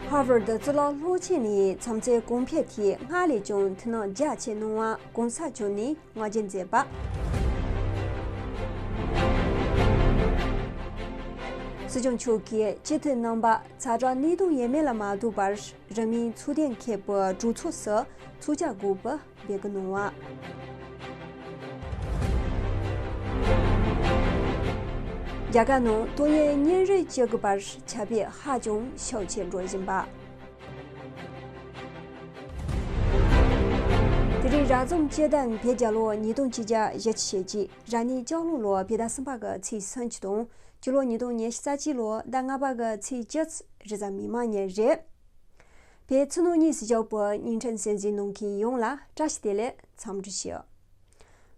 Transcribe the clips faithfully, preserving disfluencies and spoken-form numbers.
ཧར་ཝར་ཌི་གཙུག་ལག་སློབ་ཆེན་ནས་བྱམས་བརྩེའི་གོང་འཕེལ་ཐད་སྔར་ལས་ཀྱང་དོ་སྣང་རྒྱ་ཆེ་གནང་བར་གོང་ས་མཆོག་ནས་བསྔགས་བརྗོད་མཛད་པ། སྲིད་སྐྱོང་མཆོག་གིས་སྤྱི་འཐུས་རྣམ་པ་ཛ་དྲག་གནད་དོན་ཡས་མས་ལ་མ་ལྟོས་པར་རིང་མིན་ཚོགས་ཐེངས་ཁག་གི་གྲོས་ཚོགས་སུ་ཚོགས་བཅར་དགོས་པའི་འབོད་སྐུལ་གནང་བ། རྒྱ་གར་ནང་ཏོག་དབྱིབས་གཉན་རིམས་ཅན་གྱི་བར་ཁྱབ་སྤེལ་ཧ་ཅང་ཤུགས་ཆེར་འགྲོ་བཞིན་པ། དེ་རིང་རབ་བྱུང་སྤྱི་ཟླ་བརྒྱད་ལོ་ཉིས་སྟོང་ཆིག་བརྒྱ་བཞི་བཅུ་ཞེ་གཅིག་རབ་གནས་ལྕགས་ལུག་ལོ་བོད་ཟླ་གསུམ་པ་གི་ཚེས་སུམ་ཅུ་དང་སྤྱི་ལོ་ཉིས་སྟོང་ཉི་ཤུ་རྩ་གཅིག་ལོ་ཟླ་ལྔ་པ་གི་ཚེས་བཅུ་རེས་གཟའ་མིག་དམར་ཉིན་རེད། བོད་ཕྱི་ནང་གཉིས་སུ་བཞུགས་པའི་བརྙན་འཕྲིན་གསན་གཟིགས་གནང་མཁན་ཡོངས་ལ་བཀྲ་ཤིས་བདེ་ལེགས་འཚམས་འདྲི་ཞུ།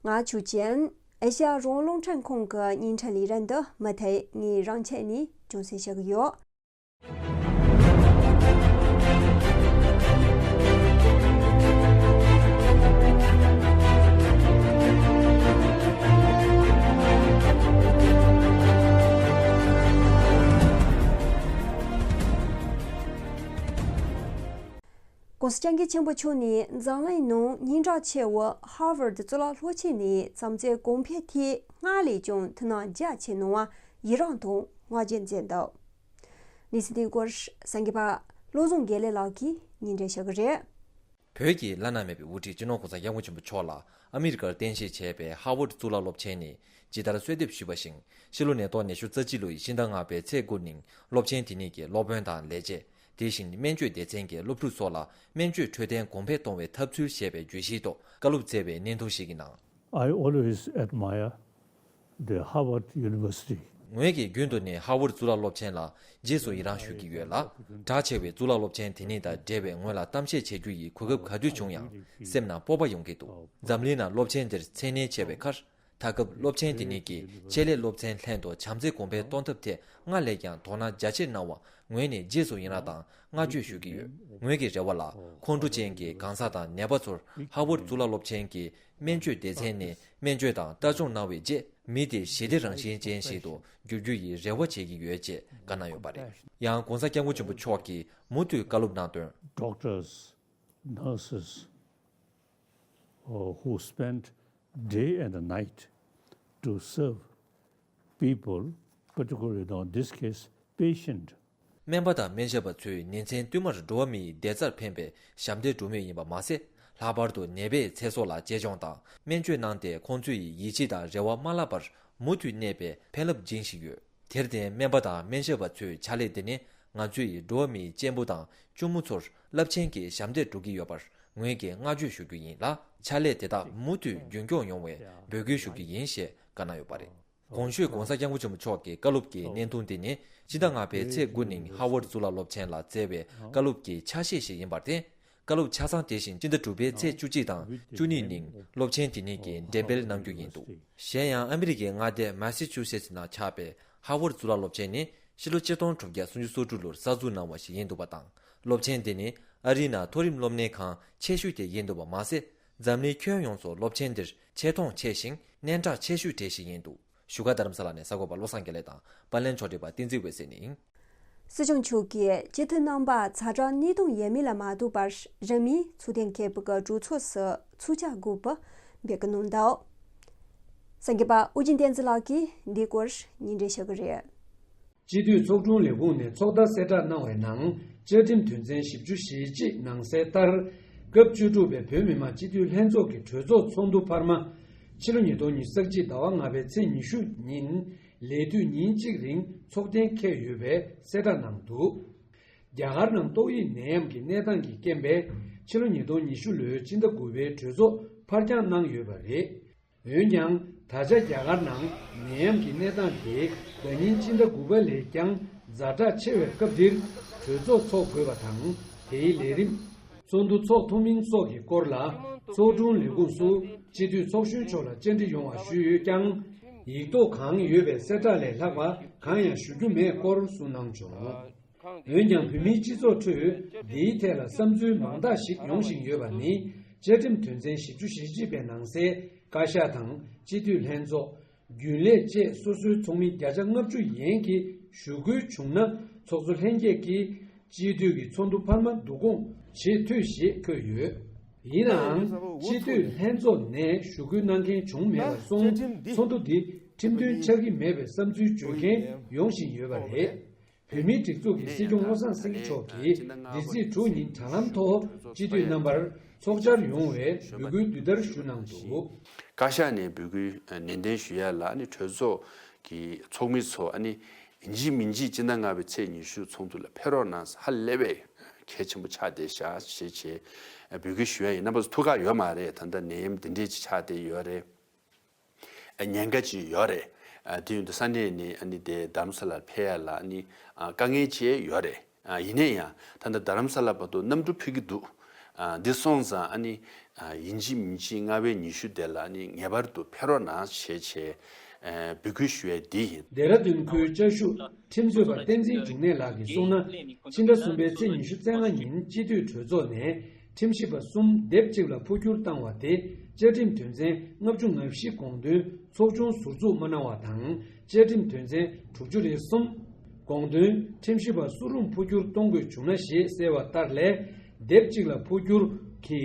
ང་ཆོས་ཅན། ཨེ་ཤ་ཡ་རང་དབང་རླུང་འཕྲིན་ཁང་གི་བརྙན་འཕྲིན་ལས་རིམ་འདི་མུ་མཐུད་ངས་རང་ཆས་ནས་རྒྱང་སྲིང་ཞུ་གི་ཡོད།༸གོང་ས་༸སྐྱབས་མགོན་ཆེན་པོ་མཆོག་ནས་འཛམ་གླིང་ནང་སྙན་གྲགས་ཆེ་བའི་ཧར་ཝར་ཌི་གཙུག་ལག་སློབ་ཆེན་ནས་བྱམས་བརྩེའི་གོང་འཕེལ་ཐད་སྔར་ལས་ཀྱང་དོ་སྣང་རྒྱ་ཆེ་གནང་བར་ཡི་རངས་དང་བསྔགས་བརྗོད་མཛད་འདུག་གནས་ཚུལ་དེའི་སྐོར་གསར་འགོད་པ་བློ་བཟང་དགེ་ལེགས་ལགས་ཀྱིས་སྙན་སྒྲོན་ཞུ་གི་རེད། བོད་ཀྱི་བླ་ན་མེད་པའི་དབུ་ཁྲིད་སྤྱི་ནོར་༸གོང་ས་༸སྐྱབས་མགོན་ཆེན་པོ་མཆོག་ལ་ཨ་མི་རི་ཀར་རྟེན་གཞི་བྱས་པའི་ཧར་ཝརཌ་གཙུག་ལག་སློབ་ཆེན་ནས་ཇི་ལྟར་གསོལ་འདེབས་ཞུས་པ་བཞིན། ཕྱི་ལོ་ཉིས་སྟོང་ཉི་ཤུ་རྩ་གཅིག་ལོའི་ཕྱི་ཟླ་ལྔ་པའི་ཚེས་དགུ་ཉིན་སློབ་ཆེན་དེ་ཉིད་ཀྱི་སློབ་དཔོན་དང་ལས་བྱེད། དེ་བཞིན་སྨན་བཅོས་སྡེ་ཚན་གྱི་སློབ་ཕྲུག་སོགས་ལ་སྨན་བཅོས་འཕྲོད་བསྟེན་གོང་འཕེལ་གཏོང་བའི་ཐབས་ཚུལ་ཞེས་པའི་བརྗོད་གཞིའི་ཐོག་བཀའ་སློབ་སྩལ་བའི་བརྙན་ཐུང་ཞིག་གི་ནང་། I always admire the Harvard University. ངོས་ཀྱིས་རྒྱུན་དུ་ནས་ཧར་ཝརཌ་གཙུག་ལག་སློབ་ཆེན་ལ་རྗེས་སུ་ཡི་རངས་ཞུ་གི་ཡོད་ལ། གྲགས་ཆེ་བའི་གཙུག་ལག་སློབ་ཆེན་དེ་ཉིད་དང་འབྲེལ་བའི་ངོས་ལ་གཏམ་བཤད་བྱེད་རྒྱུ་ཡི་གོ་སྐབས་ག་དུས་བྱུང་ཡང་སེམས་ནང་སྤོབས་པ་ཡོང་གི་འདུག་འཛམ་གླིང་ནང་སློབ་ཆེན་འདིར་མཚན་གནས་ཆེ་བའི་ཁར། ད་སྐབས་སློབ་ཆེན་དེ་ཉིད་ཀྱི་ཆེད་ལས་སློབ་ཚན་ལྷན་དུ་བྱམས་བརྩེ་གོང་འཕེལ་གཏོང་ཐབས་ཐད་སྔར་ལས་ཀྱང་དོ་སྣང་རྒྱ་ཆེར་གནང་བར་ངོས་ནས་རྗེས་སུ་ཡི་རངས་དང་བསྔགས་བརྗོད་ཞུ་གི་ཡོད། ངོས་ཀྱི་རེ་བ་ལ་ཁོང་ཁྲོ་ཅན་གྱི་གང་ཟག་དང་ནད་པ་ཚོར་ཧར་ཝརཌ་གཙུག་ལག་སློབ་ཆེན་གྱི་སྨན་བཅོས་སྡེ་ཚན་ནས་སྨན་བཅོས་དང་ལྟ་སྐྱོང་གནང་བའི་རྗེས་མི་དེ་ཞི་བདེ་རང་བཞིན་ཅན་ཞིག་ཏུ་འགྱུར་རྒྱུ་ཡི་རེ་བ་བྱེད་ཀྱི་ཡོད་ཅེས་བཀའ་གནང་ཡོད་པ་རེད། ཡང་༸གོང་ས་༸སྐྱབས་མགོན་ཆེན་པོ་མཆོག་གིས་མུ་མཐུད་བཀའ་སློབ་གནང་དོན། Doctors, nurses, uh, who spend day and night to serve people, particularly, you know, this case, patient. སྨན་པ་དང་སྨན་ཞབས་པ་ཚོས་ཉིན་མཚན་བསྟུད་མར་འགྲོ་བ་མིའི་བདེ་རྩར་ཕན་པའི་ཞབས་འདེགས་སྒྲུབ་མུས་ཡིན་པ་མ་ཟད། ལྷག་པར་དུ་ནད་པའི་ཚེ་སྲོག་ལ་གཅེས་སྐྱོང་དང་སྨན་བཅོས་གནང་སྟེ་ཁོང་ཚོའི་ཡིད་ཆེས་དང་རེ་བ་མ་བརླག་པར་མུ་མཐུད་གནས་པའི་ཕན་རླབས་སྦྱིན་བཞིན་ཡོད། དེར་བརྟེན་སྨན་པ་དང་སྨན་ཞབས་པ་ཚོའི་ཕྱག་ལས་འདི་ནི་ང་ཚོས་འགྲོ་བ་མིའི་གཅེན་པོ་དང་གཅུང་མོ་ཚོར་རླབས་ཆེན་གྱི་ཞབས་འདེགས་སྒྲུབ་ཀྱི་ཡོད་པར་ངོས་ཀྱིས་བསྔགས་བརྗོད་ཞུ་རྒྱུ་ཡིན་ལ། ཕྱག་ལས་དེ་དག་མུ་མཐུད་རྒྱུན་སྐྱོང་ཡོང་བའི་འབོད་སྐུལ་ཞུ་རྒྱུ་ཡིན་ཞེས་བཀའ་གནང་ཡོད་པ་རེད། གོང་ཞུས་༸གོང་ས་༸སྐྱབས་མགོན་ཆེན་པོ་མཆོག་གི་བཀའ་སློབ་ཀྱི་བརྙན་ཐུང་འདི་ནི་སྤྱི་ཟླ་ལྔ་པའི་ཚེས་དགུ་ཉིན་ཧར་ཝརཌ་གཙུག་ལག་སློབ་ཆེན་ལ་སྩལ་བའི་བཀའ་སློབ་ཀྱི་ཆ་ཤས་ཤིག་ཡིན་པར་བརྟེན། བཀའ་སློབ་ཆ་ཚང་དེ་བཞིན་སྤྱི་ཟླ་དྲུག་པའི་ཚེས་བཅུ་གཅིག་དང་བཅུ་གཉིས་ཉིན་སློབ་ཆེན་དེ་ཉིད་ཀྱིས་འགྲེམས་སྤེལ་གནང་རྒྱུ་ཡིན་འདུག་གཞན་ཡང་ཨ་མི་རི་ཀའི་མངའ་སྡེ་མ་སི་ཆུ་སེ་ཊི་ནང་ཆགས་པའི་ཧར་ཝརཌ་གཙུག་ལག་སློབ་ཆེན་ནི་ཕྱི་ལོ་ཆིག་སྟོང་དྲུག་བརྒྱ་སུམ་ཅུ་སོ་དྲུག་ལོར་གསར་འཛུགས་གནང་བ་ཞིག་ཡིན་འདུག་པ་དང་། སློབ་ཆེན་དེ་ནི་ཨ་རིའི་ནང་མཐོ་རིམ་སློབ་གཉེར་ཁང་ཆེ་ཤོས་དེ་ཡིན་འདུག་པ་མ་ཟད། འཛམ་གླིང་ཁྱོན་ཡོངས་སུ་སློབ་ཆེན་འདིར་ཆེ་མཐོང་ཆེ་ཞིང་སྙན་གྲགས་ཆེ་ཤོས་གྲས་ཤིག་ཡིན་འདུག་བཞུགས་སྒར་རྡ་རམ་ས་ལ་ནས་གསར་འགོད་པ་བློ་བཟང་དགེ་ལེགས་དང་། པར་ལེན་ཕྱོགས་སྒྲིག་པ་བསྟན་འཛིན་འོད་ཟེར་ནས་ཡིན། སྲིད་སྐྱོང་མཆོག་གིས་སྤྱི་འཐུས་རྣམ་པ་ཛ་དྲག་གནད་དོན་ཡས་མས་ལ་མ་ལྟོས་པར་རིང་མིན་ཚོགས་ཐེངས་ཁག་པོ་གི་གྲོས་ཚོགས་སུ་ཚོགས་བཅར་དགོས་པའི་འབོད་སྐུལ་གནང་འདུག་གསར་འགོད་པ་ཨོ་རྒྱན་བསྟན་འཛིན་ལགས་ཀྱིས་འདིའི་སྐོར་སྙན་སྒྲོན་ཞུ་གི་རེད། སྤྱི་འཐུས་ཚོགས་དྲུང་ལས་ཁུངས་ནས་ཚོགས་བརྡ་གསལ་བསྒྲགས་གནང་བའི་ནང་། བཅའ་ཁྲིམས་དོན་ཚན་བཞི་བཅུ་ཞེ་གཅིག་ནང་གསལ་ལྟར། སྐབས་བཅུ་དྲུག་པའི་བོད་མི་མང་སྤྱི་འཐུས་ལྷན་ཚོགས་ཀྱི་གྲོས་ཚོགས་ཚོགས་འདུ་འཕར་མ། ཕྱི་ལོ་ཉིས་སྟོང་ཉི་ཤུ་རྩ་གཅིག་ཟླ་བ་ལྔ་པའི་ཚེས་ཉི་ཤུ་ཉིན་ལས་དུས་ཉིན་གཅིག་རིང་ཚོགས་ཐེངས་འཁེལ་ཡོད་པའི་གསལ་བསྒྲགས་གནང་འདུག་རྒྱ་གར་ནང་ཏོག་དབྱིབས་ནད་ཡམས་ཀྱི་གནས་སྟངས་ཀྱི་རྐྱེན་པས། ཕྱི་ལོ་ཉིས་སྟོང་ཉི་ཤུ་ལོའི་སྤྱི་ཟླ་དགུ་པའི་གྲོས་ཚོགས་ཕར་འགྱངས་གནང་ཡོད་པ་རེད། འོན་ཀྱང་། ད་ཆ་རྒྱ་གར་ནང་ནད་ཡམས་ཀྱི་གནས་སྟངས་དེ་ཟླ་ཉིན་སྤྱི་ཟླ་དགུ་པ་ལས་ཀྱང་ཛ་དྲག་ཆེ་བའི་སྐབས་འདིར་གྲོས་ཚོགས་འཚོགས་དགོས་པ་དང་། དེའི་ལས་རིམ། ཚོགས་འདུ་འཚོགས་ཐུབ་མིན་སོགས་ཀྱི་སྐོར་ལ། ཚོགས་དྲུང་ལས་ཁུངས་སུ་སྤྱི་འཐུས་ཚོགས་གཞོན་མཆོག་ལ་བཅར་འདྲི་ཡོང་བ་ཞུས་ཡོད་ཀྱང་། ཡིག་ཐོག་གང་ཡོད་པའི་གསལ་བསྒྲགས་ལས་ལྷག་པ་གང་ཡང་ཞུ་རྒྱུ་མེད་སྐོར་གསུངས་གནང་བྱུང་། འོན་ཀྱང་། བོད་མིའི་སྤྱི་ཚོགས་ཁྲོད་འདིའི་ཐད་ལ་བསམ་ཚུལ་མང་དག་ཞིག་ཡོང་བཞིན་ཡོད་པ་ནི། བཅའ་ཁྲིམས་དོན་ཚན་བཞི་བཅུ་ཞེ་གཅིག་པའི་ནང་གསལ་བཀའ་ཤག་དང་སྤྱི་འཐུས་ལྷན་ཚོགས། རྒྱུན་ལས་བཅས་སོ་སོའི་ཚོགས་མི་བརྒྱ་ཆ་ལྔ་བཅུ་ཡན་གྱིས་ཞུ་སྐུལ་བྱུང་ན། ཚོགས་གཙོ་ལྷན་རྒྱས་ཀྱིས་ སྤྱི་འཐུས་ཀྱི་ཚོགས་འདུ་འཕར་མ་བསྡུ་སྐོང་བྱེད་འཐུས་ཞེས་འཁོད་ཡོད། ཡིན་ནའང་། སྤྱི་འཐུས་ལྷན་ཚོགས་ནས་ཞུ་སྐུལ་གནང་མཁན་བྱུང་མེད་པར་སོང་། ཚོགས་འདུ་འདི་ཁྲིམས་མཐུན་ཆགས་ཀྱི་མེད་པའི་བསམ་ཚུལ་བརྗོད་མཁན་ཡོང་བཞིན་ཡོད་པ་རེད། བོད་མིའི་སྒྲིག་འཛུགས་ཀྱི་སྲིད་སྐྱོང་བློ་བཟང་སེང་གེ་མཆོག་གིས་འདི་ཚེས་དྲུག་ཉིན་དྲ་ལམ་ཐོག་སྤྱི་འཐུས་རྣམ་པར་ཚོགས་བཅར་ཡོང་བའི་འབོད་སྐུལ་འདི་ལྟར་ཞུ་གནང་འདུག། བཀའ་ཤག་ནས་འབོད་སྐུལ་ནན་ཏན་ཞུ་ཡ་ལ་ནི་གྲོས་ཚོགས་ཀྱི་ཚོགས་མི་ཚོ་ཨ་ནི་ཡིན་གཅིག་མིན་གཅིག་སྤྱི་ཟླ་ལྔ་པའི་ཚེས་ཉི་ཤུ་ཚོགས་འདུ་ལ་ཕེབས་རོགས་གནང་ཧ་ལས་པའི་གལ་ཆེན་པོ་ཆགས་བསྡད་ཤག་ཞེས་བྱས་འབོད་སྐུལ་ཞུ་ཡ་ཡིན། རྣམ་པ་ཚོ་ཐུགས་ཁག་ཡོད་མ་རེད། ད་ལྟ་ནད་ཡམས་འདི་འདྲས་ཅིག་ཆགས་བསྡད་ཡོད་རེད། ཉེན་ཁ་ཅིག་ཡོད་རེད། དེ་ཡོད་དུས་ས་གནས་ནས་ཨ་ནི་དེ་རྡ་རམ་ས་ལར་ཕེབས་ཡ་ལ་ཨ་ནི་དཀའ་ངལ་ཅིག་ཡོད་རེད། ཡིན་ན་ཡང་ད་ལྟ་རྡ་རམ་ས་ལ་བར་དུ་གནམ་གྲུ་ཕུད་ཀྱི་འདུག། འདི་སོང་ཙང་ཨ་ནི་ཡིན་གཅིག་མིན་གཅིག་ལྔ་པའི་ཉི་ཤུ་དེ་ལ་ཨ་ནི་ངེས་པར་དུ་ཕེབས་རོགས་གནང་ཞེས་བྱས་འབོད་སྐུལ་ཞུ་ཡ་འདི་ཡིན། ལྡེ་ར་ལྡུན་ཁུལ་བཅའ་བཞུགས་ཁྲིམས་རྩོད་པ་བསྟན་འཛིན་འབྱུང་གནས་ལགས་ཀྱིས་གསུངས་ན། ཕྱི་ཟླ་གསུམ་པའི་ཚེས་ཉི་ཤུ་རྩ་ལྔ་ཉིན་སྤྱི་འཐུས་གྲོས་ཚོགས་ནས་ཁྲིམས་ཞིབ་པ་གསུམ་སྡེབ་གཅིག་ལ་འཕོ་འགྱུར་བཏང་བ་དེ་བཅའ་ཁྲིམས་དོན་ཚན་ལྔ་བཅུ་ང་བཞི་དགོངས་དོན་ཚོགས་ཆུང་ཟུར་འཛུགས་མ་གནང་བ་དང་། བཅའ་ཁྲིམས་དོན་ཚན་དྲུག་ཅུ་རེ་གསུམ། དགོངས་དོན་ཁྲིམས་ཞིབ་པ་སུ་རུང་འཕོ་འགྱུར་གཏོང་དགོས་བྱུང་ན་ཞེས་གསལ་བ་ལྟར་ལས། སྡེབ་གཅིག་ལ་འཕོ་འགྱུར་གྱི་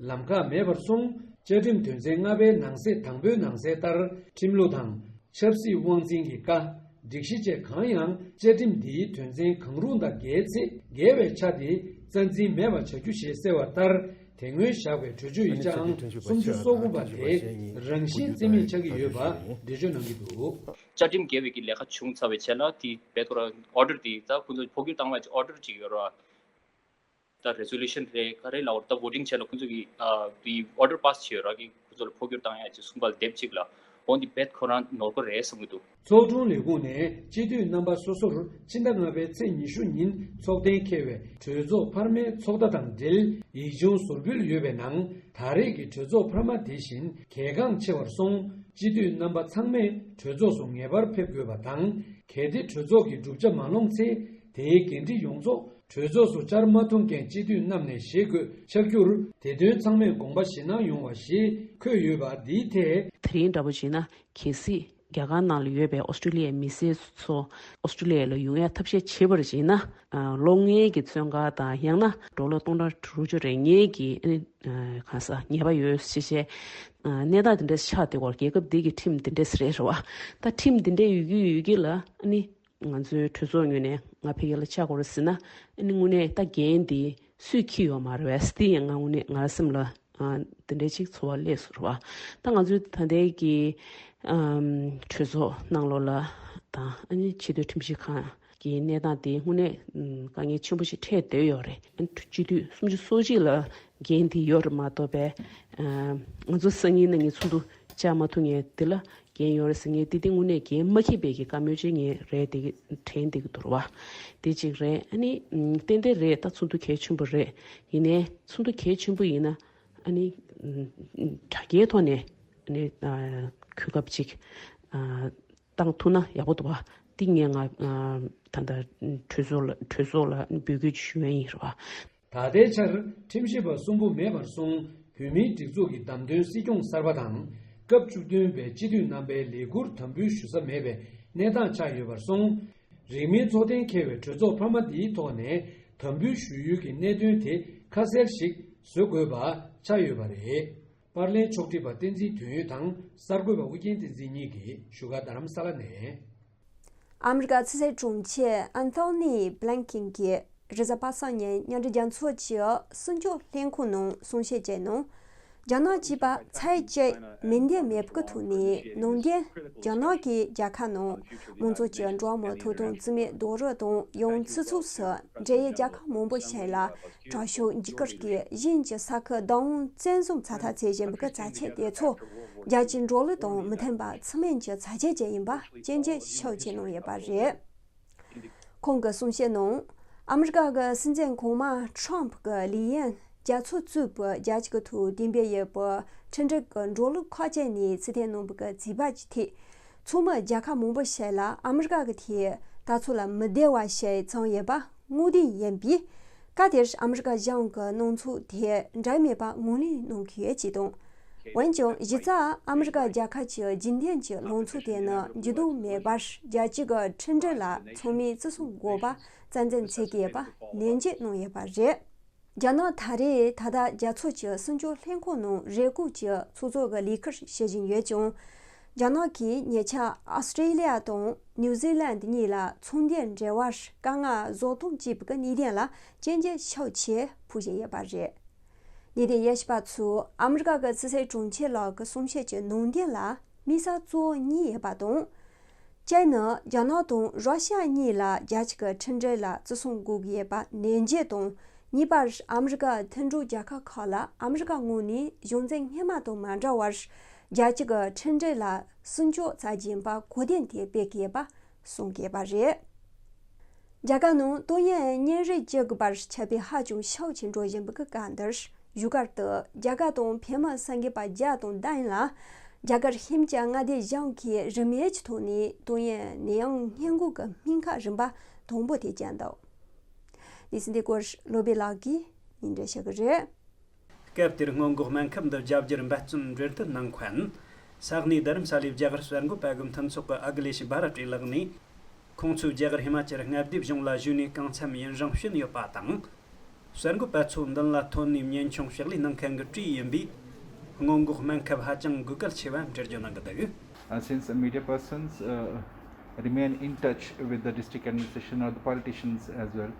ལམ་ཁ་མེད་པར་སོང་། བཅའ་ཁྲིམས་དོན་ཚན་ལྔ་པའི་ནང་གསེས་དང་པོའི་ནང་གསལ་ལྟར་ཁྲིམས་ལུགས་དང་། ཆབ་སྲིད་དབང་འཛིན་གྱི་བཀའ། སྒྲིག་གཞི་བཅས་གང་ཡང་བཅའ་ཁྲིམས་འདིའི་དོན་ཚན་གང་རུང་དང་འགལ་ཚེ་འགལ་བའི་ཆ་དེ་རྩ་འཛིན་མེད་པ་བྱ་རྒྱུ་ཞེས་གསལ་བ་ལྟར། དེ་སྔོན་བཞག་པའི་གྲོས་ཆོད་ཡིག་ཆའང་སུམ་ཅུ་སོ་དགུ་པ་དེ་རང་བཞིན་རྩིས་མེད་ཆགས་ཀྱི་ཡོད་པ་འགྲེལ་བརྗོད་གནང་གི་འདུག། བཅའ་ཁྲིམས་འགལ་བའི་གི་ལས་ཀ་བྱུང་ཚར་བའི་རྗེས་ལ་དེ་བེད་ཐོ་ར་ཨོ་ཌར་དེ་ད་ཁོང་ཚོ་འཕོ་འགྱུར་བཏང་བའི་ཨོ་ཌར་ཅིག་ཡོད་ར། ད་རེ་ཟོ་ལུ་ཤན་རེད་ག་རེ་ལབ་ད་བོ་ཊིང་བྱས་ལ་ཁོང་ཚོ་གི་ཨ་དེ་ཨོ་ཌར་པཱ་སི་བྱས་ཡོད་ར་གི་ཁོང་ཚོ་ལ་འཕོ་འགྱུར་བཏང་ཡ་ཅིག་གསུངས་པ་ལ་སྡེབ་གཅིག་ལ་འོ་འདི་བེད་ཁོ་རང་ནོར་གོ་རེད་བསམ་གི་འདུག། ཚོགས་དྲུང་ལས་ཁུངས་ནས་སྤྱི་འཐུས་རྣམ་པ་སོ་སོར་ཕྱི་ཟླ་ལྔ་པའི་ཚེས་ཉི་ཤུ་ཉིན་ཚོགས་གཏན་འཁེལ་བའི་གྲོས་ཚོགས་འཕར་མའི་ཚོགས་བརྡ་དང་འབྲེལ་ཡིག་ཆུང་ཟུར་ཕུལ་ཡོད་པའི་ནང་། ད་རེས་ཀྱི་གྲོས་ཚོགས་འཕར་མ་དེ་བཞིན་གལ་འགངས་ཆེ་བར་སོང་། སྤྱི་འཐུས་རྣམ་པ་ཚང་མས་གྲོས་ཚོགས་སུ་ངེས་པར་ཕེབས་དགོས་པ་དང་། གལ་ཏེ་གྲོས་ཚོགས་ཀྱི་གྲུབ་ཆ་མ་ལོངས་ཚེ། དེའི་འགན་འཁྲི་ཡོངས་རྫོགས་གྲོས་ཚོགས་སུ་བཅར་མ་ཐུབ་མཁན་སྤྱི་འཐུས་རྣམས་ནས་བཞེས་དགོས་ཆགས་རྒྱུར། དེ་དོན་ཚང་མས་དགོངས་པ་བཞེས་གནང་ཡོང་བ་ཞེས་འཁོད་ཡོད་པ་འདིའི་ཐད། དེ་རིང་འདྲ་པོ་བྱས་ན་གལ་སྲིད་རྒྱ་གར་ནང་ལ་ཡོད་པའི་ཨོ་སི་ཀྲི་ལི་ཡའི་མི་སེར་ཚོ་ཨོ་སི་ཀྲི་ལི་ཡ་ལ་ཡོང་ཡ་ཐབས་ཤེས་བྱེད་པར་བྱས་ན། ལོ་ལྔའི་གི་བཙོན་ཁང་དང་ཡང་ན་ཌོ་ལར་སྟོང་ཕྲག་དྲུག་ཅུ་རེ་ལྔའི་གི་ཨ་ནི་གང་ཟག་ཉེས་པ་ཡོད་ཞེས་བཤད། གནས་སྟངས་དེ་འདྲ་ཆགས་བསྡད་ཡོད་རེད། རྒྱལ་ཁབ་འདི་གི་ཁྲིམས་དེ་འདྲས་རེད་རེད་བ། ད་ཁྲིམས་དེ་འདྲས་ཡོད་ཀྱི་ཡོད་ཀྱི་ལ་ཨ་ནི། ང་ཚོའི་གྲོས་ཚོགས་ངོས་ནས་ང་ཕ་གི་ལ་བཅར་དགོས་རེད་ཟེར་ན། ཨ་ནི་དངོས་གནས་ད་འགན་འདི་སུས་འཁྱེར་ཡོད་མ་རེད་པས། དེ་ཡང་ང་དངོས་གནས་ང་སེམས་ལ་ཨ་དེ་འདྲའི་ཅིག་ཚོར་བ་སླེབས་སོང་རེད་པ། ད་ང་ཚོའི་ད་ལྟའི་གི་ཨམ་གྲོས་ཚོགས་ནང་ལོགས་ལ་དང་ཨ་ནི་ཆེས་མཐོའི་ཁྲིམས་ཞིབ་ཁང་གི་གནས་སྟངས་དེ་དངོས་གནས་ཨམ་དཀའ་ངལ་ཆེན་པོ་ཞིག་འཕྲད་བསྡད་ཡོད་རེད། ཨ་ནི་སྤྱི་འཐུས་སུམ་ཅུ་སོ་གཅིག་ལ་འགན་དེ་ཡོད་རེད་མ་གཏོགས་པས། ཨམ་ང་ཚོ་སང་ཉིན་གནངས་ཉིན་ཚོགས་འདུ་བཅར་མ་ཐུབ་མཁན་དེ་ལ། འགན་ཡོད་རེད་ཟེར་མཁན་དེ་དེ་དངོས་གནས་འགན་མ་འཁྱེར་བའི་གི་བཀའ་མོལ་ཅིག་ངས་རེད་དེ་གི་དྲན་བསྡད་ཀྱི་འདུག་རེད་བ། དེ་གཅིག་རེད། ཨ་ནི་ཏན་ཏན་རེད། ད་ཚོགས་འདུ་གལ་ཆེན་པོ་རེད། ཡིན་ནའི་ཚོགས་འདུ་གལ་ཆེན་པོ་ཡིན་ན་ཨ་ནི་དྲ་རྒྱའི་ཐོག་ནས་ཨ་ནི་གོ་སྐབས་ཅིག་བཏང་ཐུབ་ན་ཡག་པོ་འདུག་བ། འདི་ངས་ང་ད་ལྟ་གྲོས་ཚོགས་ལ་གྲོས་ཚོགས་ལ་འབོད་སྐུལ་ཞུ་ཡ་ཡིན་རེད་བ། ད་ལྟའི་ཆར་ཁྲིམས་ཞིབ་པ་གསུམ་པོ་མེད་པར་སོང་། བོད་མིའི་སྒྲིག་འཛུགས་ཀྱི་བདམས་ཐོན་སྲིད་སྐྱོང་གསར་པ་དང་། སྐབས་བཅུ་བདུན་པའི་སྤྱི་འཐུས་རྣམ་པའི་ལས་ཁུར་དམ་འབུལ་ཞུ་ས་མེད་པའི་གནས་སྟངས་ཆགས་ཡོད་པར་སོང་། རིང་མིན་ཚོགས་གཏན་འཁེལ་བའི་གྲོས་ཚོགས་འཕར་མ་འདིའི་ཐོག་ནས་དམ་འབུལ་ཞུ་ཡུལ་གྱི་གནད་དོན་དེ་ཁ་གསལ་ཞིག་བཟོ་དགོས་པ་ཆགས་ཡོད་པ་རེད། པར་ལེན་ཕྱོགས་སྒྲིག་པ་བསྟན་འཛིན་དོན་ཡོད་དང་གསར་འགོད་པ་ཨུ་རྒྱན་བསྟན་འཛིན་གཉིས་ཀྱིས་བཞུགས་སྒར་རྡ་རམ་ས་ལ་ནས། ཨ་མི་རི་ཀ་ཕྱི་སྲིད་དྲུང་ཆེ་ཨན་ཐོ་ནི་བྷི་ལིན་ཀེན་གྱིས་རེས་གཟའ་པ་སངས་ཉིན་མཉམ་འབྲེལ་རྒྱལ་ཚོགས་ཀྱི་སྲུང་སྐྱོབ་ལྷན་ཁང་ནང་གསུང་བཤད་བྱས་ནང་། རྒྱ་ནག་གཅིག་པ་ཚའེ་ཅེ་མིང་འདོན་མེད་པ་གི་ཐོག་ནས་ནང་འདྲེན་རྒྱ་ནག་གི་རྒྱལ་ཁབ་ནང་མང་ཚོགས་ཀྱི་འགྲོ་བ་མིའི་ཐོབ་ཐང་རྩིས་མེད་རྡོག་རོལ་དང་ཡང་སྤྱི་ཚོགས་སུ་འབྲེལ་ཡོད་རྒྱལ་ཁབ་མང་པོ་ཞིག་ལ་དྲག་ཤུགས་འཇིགས་སྐུལ་གྱིས་གཞན་གྱི་ས་ཁུལ་བདག་དབང་བཙན་བཟུང་ཚ་ཐག་བྱེད་བཞིན་པའི་བྱ་སྤྱོད་དེ་ཚོ་རྒྱལ་སྤྱིའི་འགྲོ་ལུགས་དང་མི་མཐུན་པ་ཚད་མེད་ཀྱི་བྱ་སྤྱོད་ཅིག་ཡིན་པ་སྐྱོན་བརྗོད་ཤུགས་ཆེ་གནང་ཡོད་པ་རེད། ཁོང་གི་གསུང་བཤད་ནང་། ཨ་མི་རི་ཀ་གི་སྲིད་འཛིན་གོང་མ་ཁྲོམ་གྱི་ལས་ཡུན་རྒྱ་ཚོགས་གཙོས་པའི་རྒྱལ་སྤྱི་གི་ཐོག་གཏན་འབེབས་ཡོད་པའི་ཁྲིམས་སྒྲིག་གི་འགྲོ་ལུགས་ཁག་ཅན་ནས་ཚུལ་མཐུན་གནང་བའི་བྱས་པ་ཅིག་ཐད། ཚོགས་མི་རྒྱལ་ཁབ་མང་པོ་ཞིག་ལ་ཨ་མི་རི་ཀ་གི་ཐད་ད་ཚོད་ལ་མི་བདེ་བ་ཞིག་བྱུང་ཡོད་པ་སྔོག་འདོན་ཡིན་པས། སྐབས་དེར་ཨ་མི་རི་ཀ་གཞུང་གི་གནང་ཕྱོགས་དེ་འགྲིག་མེད་པ་ངོས་ལེན་གནང་གི་ཡོད་ཅེས་དང་། འོན་ཀྱང་གཞི་རྩ་ཨ་མི་རི་ཀ་རྒྱལ་ཁབ་ཀྱི་རྒྱུན་ལྡན་གྱི་ལངས་ཕྱོགས་དེ་ནི་འགྱུར་ལྡོག་མེད་པར་རྒྱལ་སྤྱི་གི་ཁྲིམས་སྒྲིག་ལ་ཚང་མས་བརྩི་སྲུང་དགོས་པ་རྩ་འཛིན་བྱེད་ཀྱི་ཡོད་པ་ནན་བརྗོད་གནང་ཡོད་པ་རེད། རྒྱ་ནག་ད་རེས་ད་ལྟ་རྒྱ་མཚོ་གི་སྲུང་སྐྱོབ་ལྷན་ཁང་ནང་རེ་སྐུལ་གྱི་ཚོགས་གཙོ་གི་ལས་ཀར་བྱེད་བཞིན་ཡོད་ཀྱང་། རྒྱ་ནག་གིས་ཉེ་ཆར་ཨོ་སི་ཀྲེ་ལི་ཡ་དང་ནིའུ་ཛི་ལན་གཉིས་ལ་ཚོང་འབྲེལ་འབྲེལ་བར་དཀའ་ངལ་བཟོ་གཏོང་བྱས་པའི་གནད་དོན་ལ་རྐྱེན་གྱིས་ཤུགས་ཆེ་ཕོག་བཞིན་ཡོད་པ་རེད། འདི་དེ་དབྱེ་ཞིབ་པ་ཚོས་ཨ་མི་རི་ཀ་གི་སྲིད་ཟུར་དྲུང་ཆེ་ལགས་ཀྱི་གསུང་བཤད་ཀྱི་ནང་དོན་ལ་དམིགས་བསལ་གཙོ་བོ་གཉིས་ཡོད་པ་དང་། གཅིག་ནི་རྒྱ་ནག་དང་ར་ཤ་ཡ་གཉིས་ལ་རྒྱལ་སྤྱི་གི་ཁྲིམས་འབྲེལ་ལ་བརྩི་སྲུང་དགོས་ཀྱི་ཡོད་པ་ནན་བརྗོད་དང་། གཉིས་པར་ཨ་མི་རི་ཀ་མཐུན་གྲོགས་རྒྱལ་ཁབ་ཁག་ལ་ཨ་མི་རི་ཀ་ངོས་ནས་གཞུང་འཛིན་སྔོན་མ་དང་མ་འདྲ་བར་རྒྱལ་སྤྱི་གི་ཁྲིམས་འབྲེལ་ལ་སྲུང་སྐྱོབ་ཚད་ལྡན་པ་གོ་དོན་དེ་སྤེལ་གྱི་ཡོད་པ་གསུང་གི་ཡོད་པ་རེད། རྒྱ་གར་ནང་ཏོག་དབྱིབས་གཉན་རིམས་བཅུ་དགུ་པར་ཁྱབ་སྤེལ་ཧ་ཅང་ཤུགས་ཆེ་འགྲོ་བཞིན་པའི་སྐབས་འདིར་བཞུགས་སྒར་དུ་རྒྱ་གར་དང་བོད་མི་སངས་རྒྱས་པ་བརྒྱ་དང་བདུན་ལ་རྒྱ་གར་ཤིན་ཅང་མངའ་སྡེ་གཞུང་གིས་རིན་མེད་ཀྱི་ཐོག་ནས་ཏོག་དབྱིབས་ནད་ཡམས་སྔོན་འགོག་གི་སྨན་ཁབ་རིམ་པ་དང་པོ་དེ་བསྐྱལ་འདུག་གནས་ཚུལ་འདི་སྐོར་བློ་བྷེ་ལགས་ཀྱིས་སྙན་སྒྲོན་ཞུ་གི་རེད། སྐབས་དེར་སྔོན་འགོག་སྨན་ཁབ་འདི་བརྒྱབ་རྒྱུར་འབད་བརྩོན་འབྲེལ་མཐུད་གནང་མཁན། ས་གནས་རྡ་རམ་ས་ལའི་རྒྱ་གར་གསར་འགོད་པ་གི་མཐུན་ཚོགས་ཀྱི་ཨ་ག་ལེ་ཤི་བྷ་ར་ཏྲི་ལགས་ནས། ཁོང་ཚོས་རྒྱ་གར་ཧི་མ་ཅལ་མངའ་སྡེ་གཞུང་ལ་ཞུས་ནས་གང་འཚམ་ཡུན་རིང་བྱིན་ཡོད་པ་དང་། གསར་འགོད་པ་ཚོ་མདུན་ལ་ཐོན་ནས་ཉེན་ཆུང་ཕྱག་ལས་གནང་མཁན་གྱི་གྲས་ཡིན་པས། སྔོན་འགོག་སྨན་ཁབ་ཧ་ཅང་དགོས་གལ་ཆེ་བ་འགྲེལ་བརྗོད་གནང་གི་འདུག Uh, since media persons uh, remain in touch with the district administration or the politicians as well,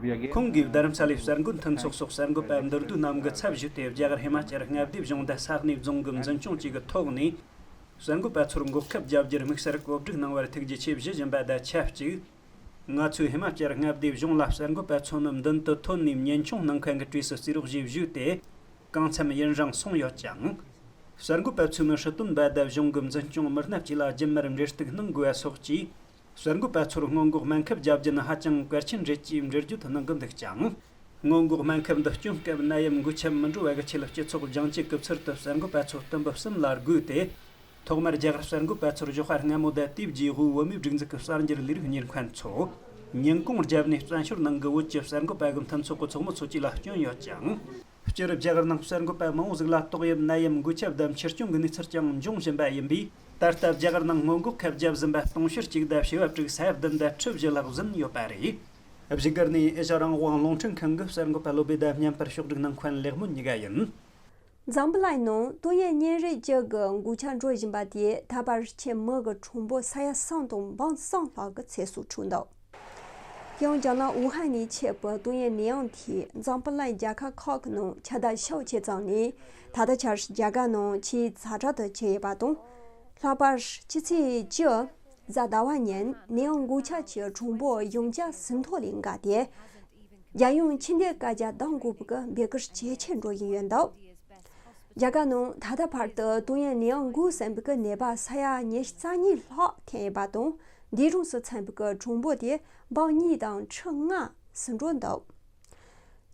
we again ཁོང་གིས་རྡ་རམ་ས་ལའི་གསར་འགོད་མཐུན་ཚོགས་སོགས་གསར་འགོད་པ་མདོར་བསྡུས་རྣམས་ཀྱི་ཚབ་ཞུས་ཏེ་རྒྱ་གར་ཧི་མ་ཅལ་མངའ་སྡེ་གཞུང་དང་ས་གནས་རྫོང་གི་འཛིན་སྐྱོང་བཅས་ཀྱི་ཐོག་ནས། གསར་འགོད་པ་ཚོར་འགོག་ཁབ་བརྒྱབ་རྒྱུར་དམིགས་བསལ་གོ་སྒྲིག་གནང་བར་ཐུགས་རྗེ་ཆེ་ཞུ་བཞིན་པ་དང་ཆབས་ཅིག་ང་ཚོས་ཧི་མ་ཅལ་མངའ་སྡེ་གཞུང་ལ་གསར་འགོད་པ་ཚོ་ནི་མདུན་དུ་ཐོན་ནས་ཉེན་ཆུང་གནང་མཁན་གྱི་གྲས་སུ་བརྩིས་རོགས་ཞེས་ཞུས་ཏེ། གང་འཚམ་ཡུན་རིང་སོང་ཡོད་ཅིང་། གསར་འགོད་པ་ཚོས་ནི་སྲིད་དོན་པ་དང་གཞུང་གི་འཛིན་སྐྱོང་མི་སྣ་བཅས་ལ་རྒྱུན་མར་འབྲེལ་གཏུག་གནང་དགོས་པ་སོགས་ཀྱིས། གསར་འགོད་པ་ཚོར་སྔོན་འགོག་སྨན་ཁབ་བརྒྱབ་རྒྱུ་ནི་ཧ་ཅང་གལ་ཆེན་རེད་ཅེས་འགྲེལ་བརྗོད་གནང་གི་འདུག་ཅིང་། སྔོན་འགོག་སྨན་ཁབ་འདི་སྐྱོན་སྐབས་ནད་ཡམས་འགོས་ཁྱབ་མི་འགྲོ་བ་གི་ཆེད་ལ་སྤྱི་ཚོགས་སྦྱང་བྱེད་སྐབས་ཚུལ་དུ་གསར་འགོད་པ་ཚོ་དུམ་བུ་གསུམ་ལ་བགོས་ཏེ། ཐོག་མར་རྒྱ་གར་གསར་འགོད་པ་ཚོར་ཞོགས་པ་སྔ་མོ་དང་དུས་བརྗེ་དབུས་བོད་མིའི་སྒྲིག་འཛུགས་ཀྱི་གསར་འགྱུར་ལས་རིགས་གཉེར་མཁན་ཚོ། ཉིན་གུང་བརྒྱབ་ནས་བཙན་བྱོལ་ནང་གི་བོད་ཀྱི་གསར་འགོད་པ་གི་མཐུན་ཚོགས་ཀྱི་ཚོགས་མི་ཚོ་བཅས་ལ་སྐྱོན་ཡོད་ཅིང་། སྤྱིར་རྒྱ་གར་ནང་གསར་འགོད་པ་མང་བོ་ཟིག་ལ་ཏོག་དབྱིབས་ནད་ཡམས་འགོས་ཁྱབ་དང་འཆི་སྐྱོན་གྱི་གནས་ཚུལ་ཀྱང་འབྱུང་བཞིན་པ་ཡིན་པས། ད་ལྟ་རྒྱ་གར་ནང་སྔོན་འགོག་ཁབ་བརྒྱབ་ཟིན་པ་དུང་ཕྱུར་གཅིག་དང་བྱེ་བ་དྲུག་ས་ཡ་བདུན་དང་ཁྲི་བཞི་ལྷག་ཟིན་ཡོད་པ་རེད། བཞུགས་སྒར་ནས་ཨེ་ཤ་རང་དབང་རླུང་འཕྲིན་ཁང་གི་གསར་འགོད་པ་བློ་བྷེ་དང་མཉམ་པར་ཕྱོགས་སྒྲིག་གནང་མཁན་ལེགས་སྨོན་གཉིས་ཀ་ཡིན། འཛམ་བུ་གླིང་ནང་ཏོག་དབྱིབས་གཉན་རིམས་བཅུ་དགུ་འགོས་ཁྱབ་འགྲོ་བཞིན་པ་དེས་ད་བར་ཁྱིམ་མི་གི་གྲངས་འབོར་ས་ཡ་གསུམ་དང་འབུམ་གསུམ་ལྷག་གི་ཚེ་སྲོག་འཕྲོག་འདུག་ཡང་རྒྱ་ནག་ཝུ་ཧན་ནས་མཆེད་པའི་ཏོག་དབྱིབས་ནད་ཡམས་དེས་འཛམ་བུ་གླིང་རྒྱལ་ཁབ་ཁག་གི་ནང་ཁྱབ་གདལ་ཤུགས་ཆེ་བཏང་ནས། ད་ལྟ་ཆར་རྒྱ་གར་ནང་ཆེས་ཛ་དྲག་ཏུ་གྱུར་ཡོད་པ་དང་། ལྷག་པར་ཕྱི་ཚེས་བཅུ་གཟའ་ཟླ་བ་ཉིན་ནད་ཡམས་འགོས་ཁྱབ་ཀྱི་གྲངས་འབོར་ཡང་བསྐྱར་ཟིན་ཐོ་ལས་འགལ་ཏེ། རྒྱལ་ཡོངས་ཕྱི་འབྲེལ་བཀའ་རྒྱ་གདམ་དགོས་པའི་འབོད་སྐུལ་ཇེ་ཆེར་འགྲོ་བཞིན་ཡོད་འདུག་རྒྱ་གར་ནང་ད་ལྟ་བར་དུ་ཏོག་དབྱིབས་ནད་ཡམས་འགོས་ཟིན་པའི་ནད་པ་ས་ཡ་ཉི་ཤུ་རྩ་གཉིས་ལྷག་ཐོན་ཡོད་པ་དང་། འདས་གྲོངས་སུ་ཕྱིན་པའི་གྲངས་འབོར་དེ་འབུམ་གཉིས་དང་ཁྲི་ལྔ་ཟིན་འགྲོ་འདུག་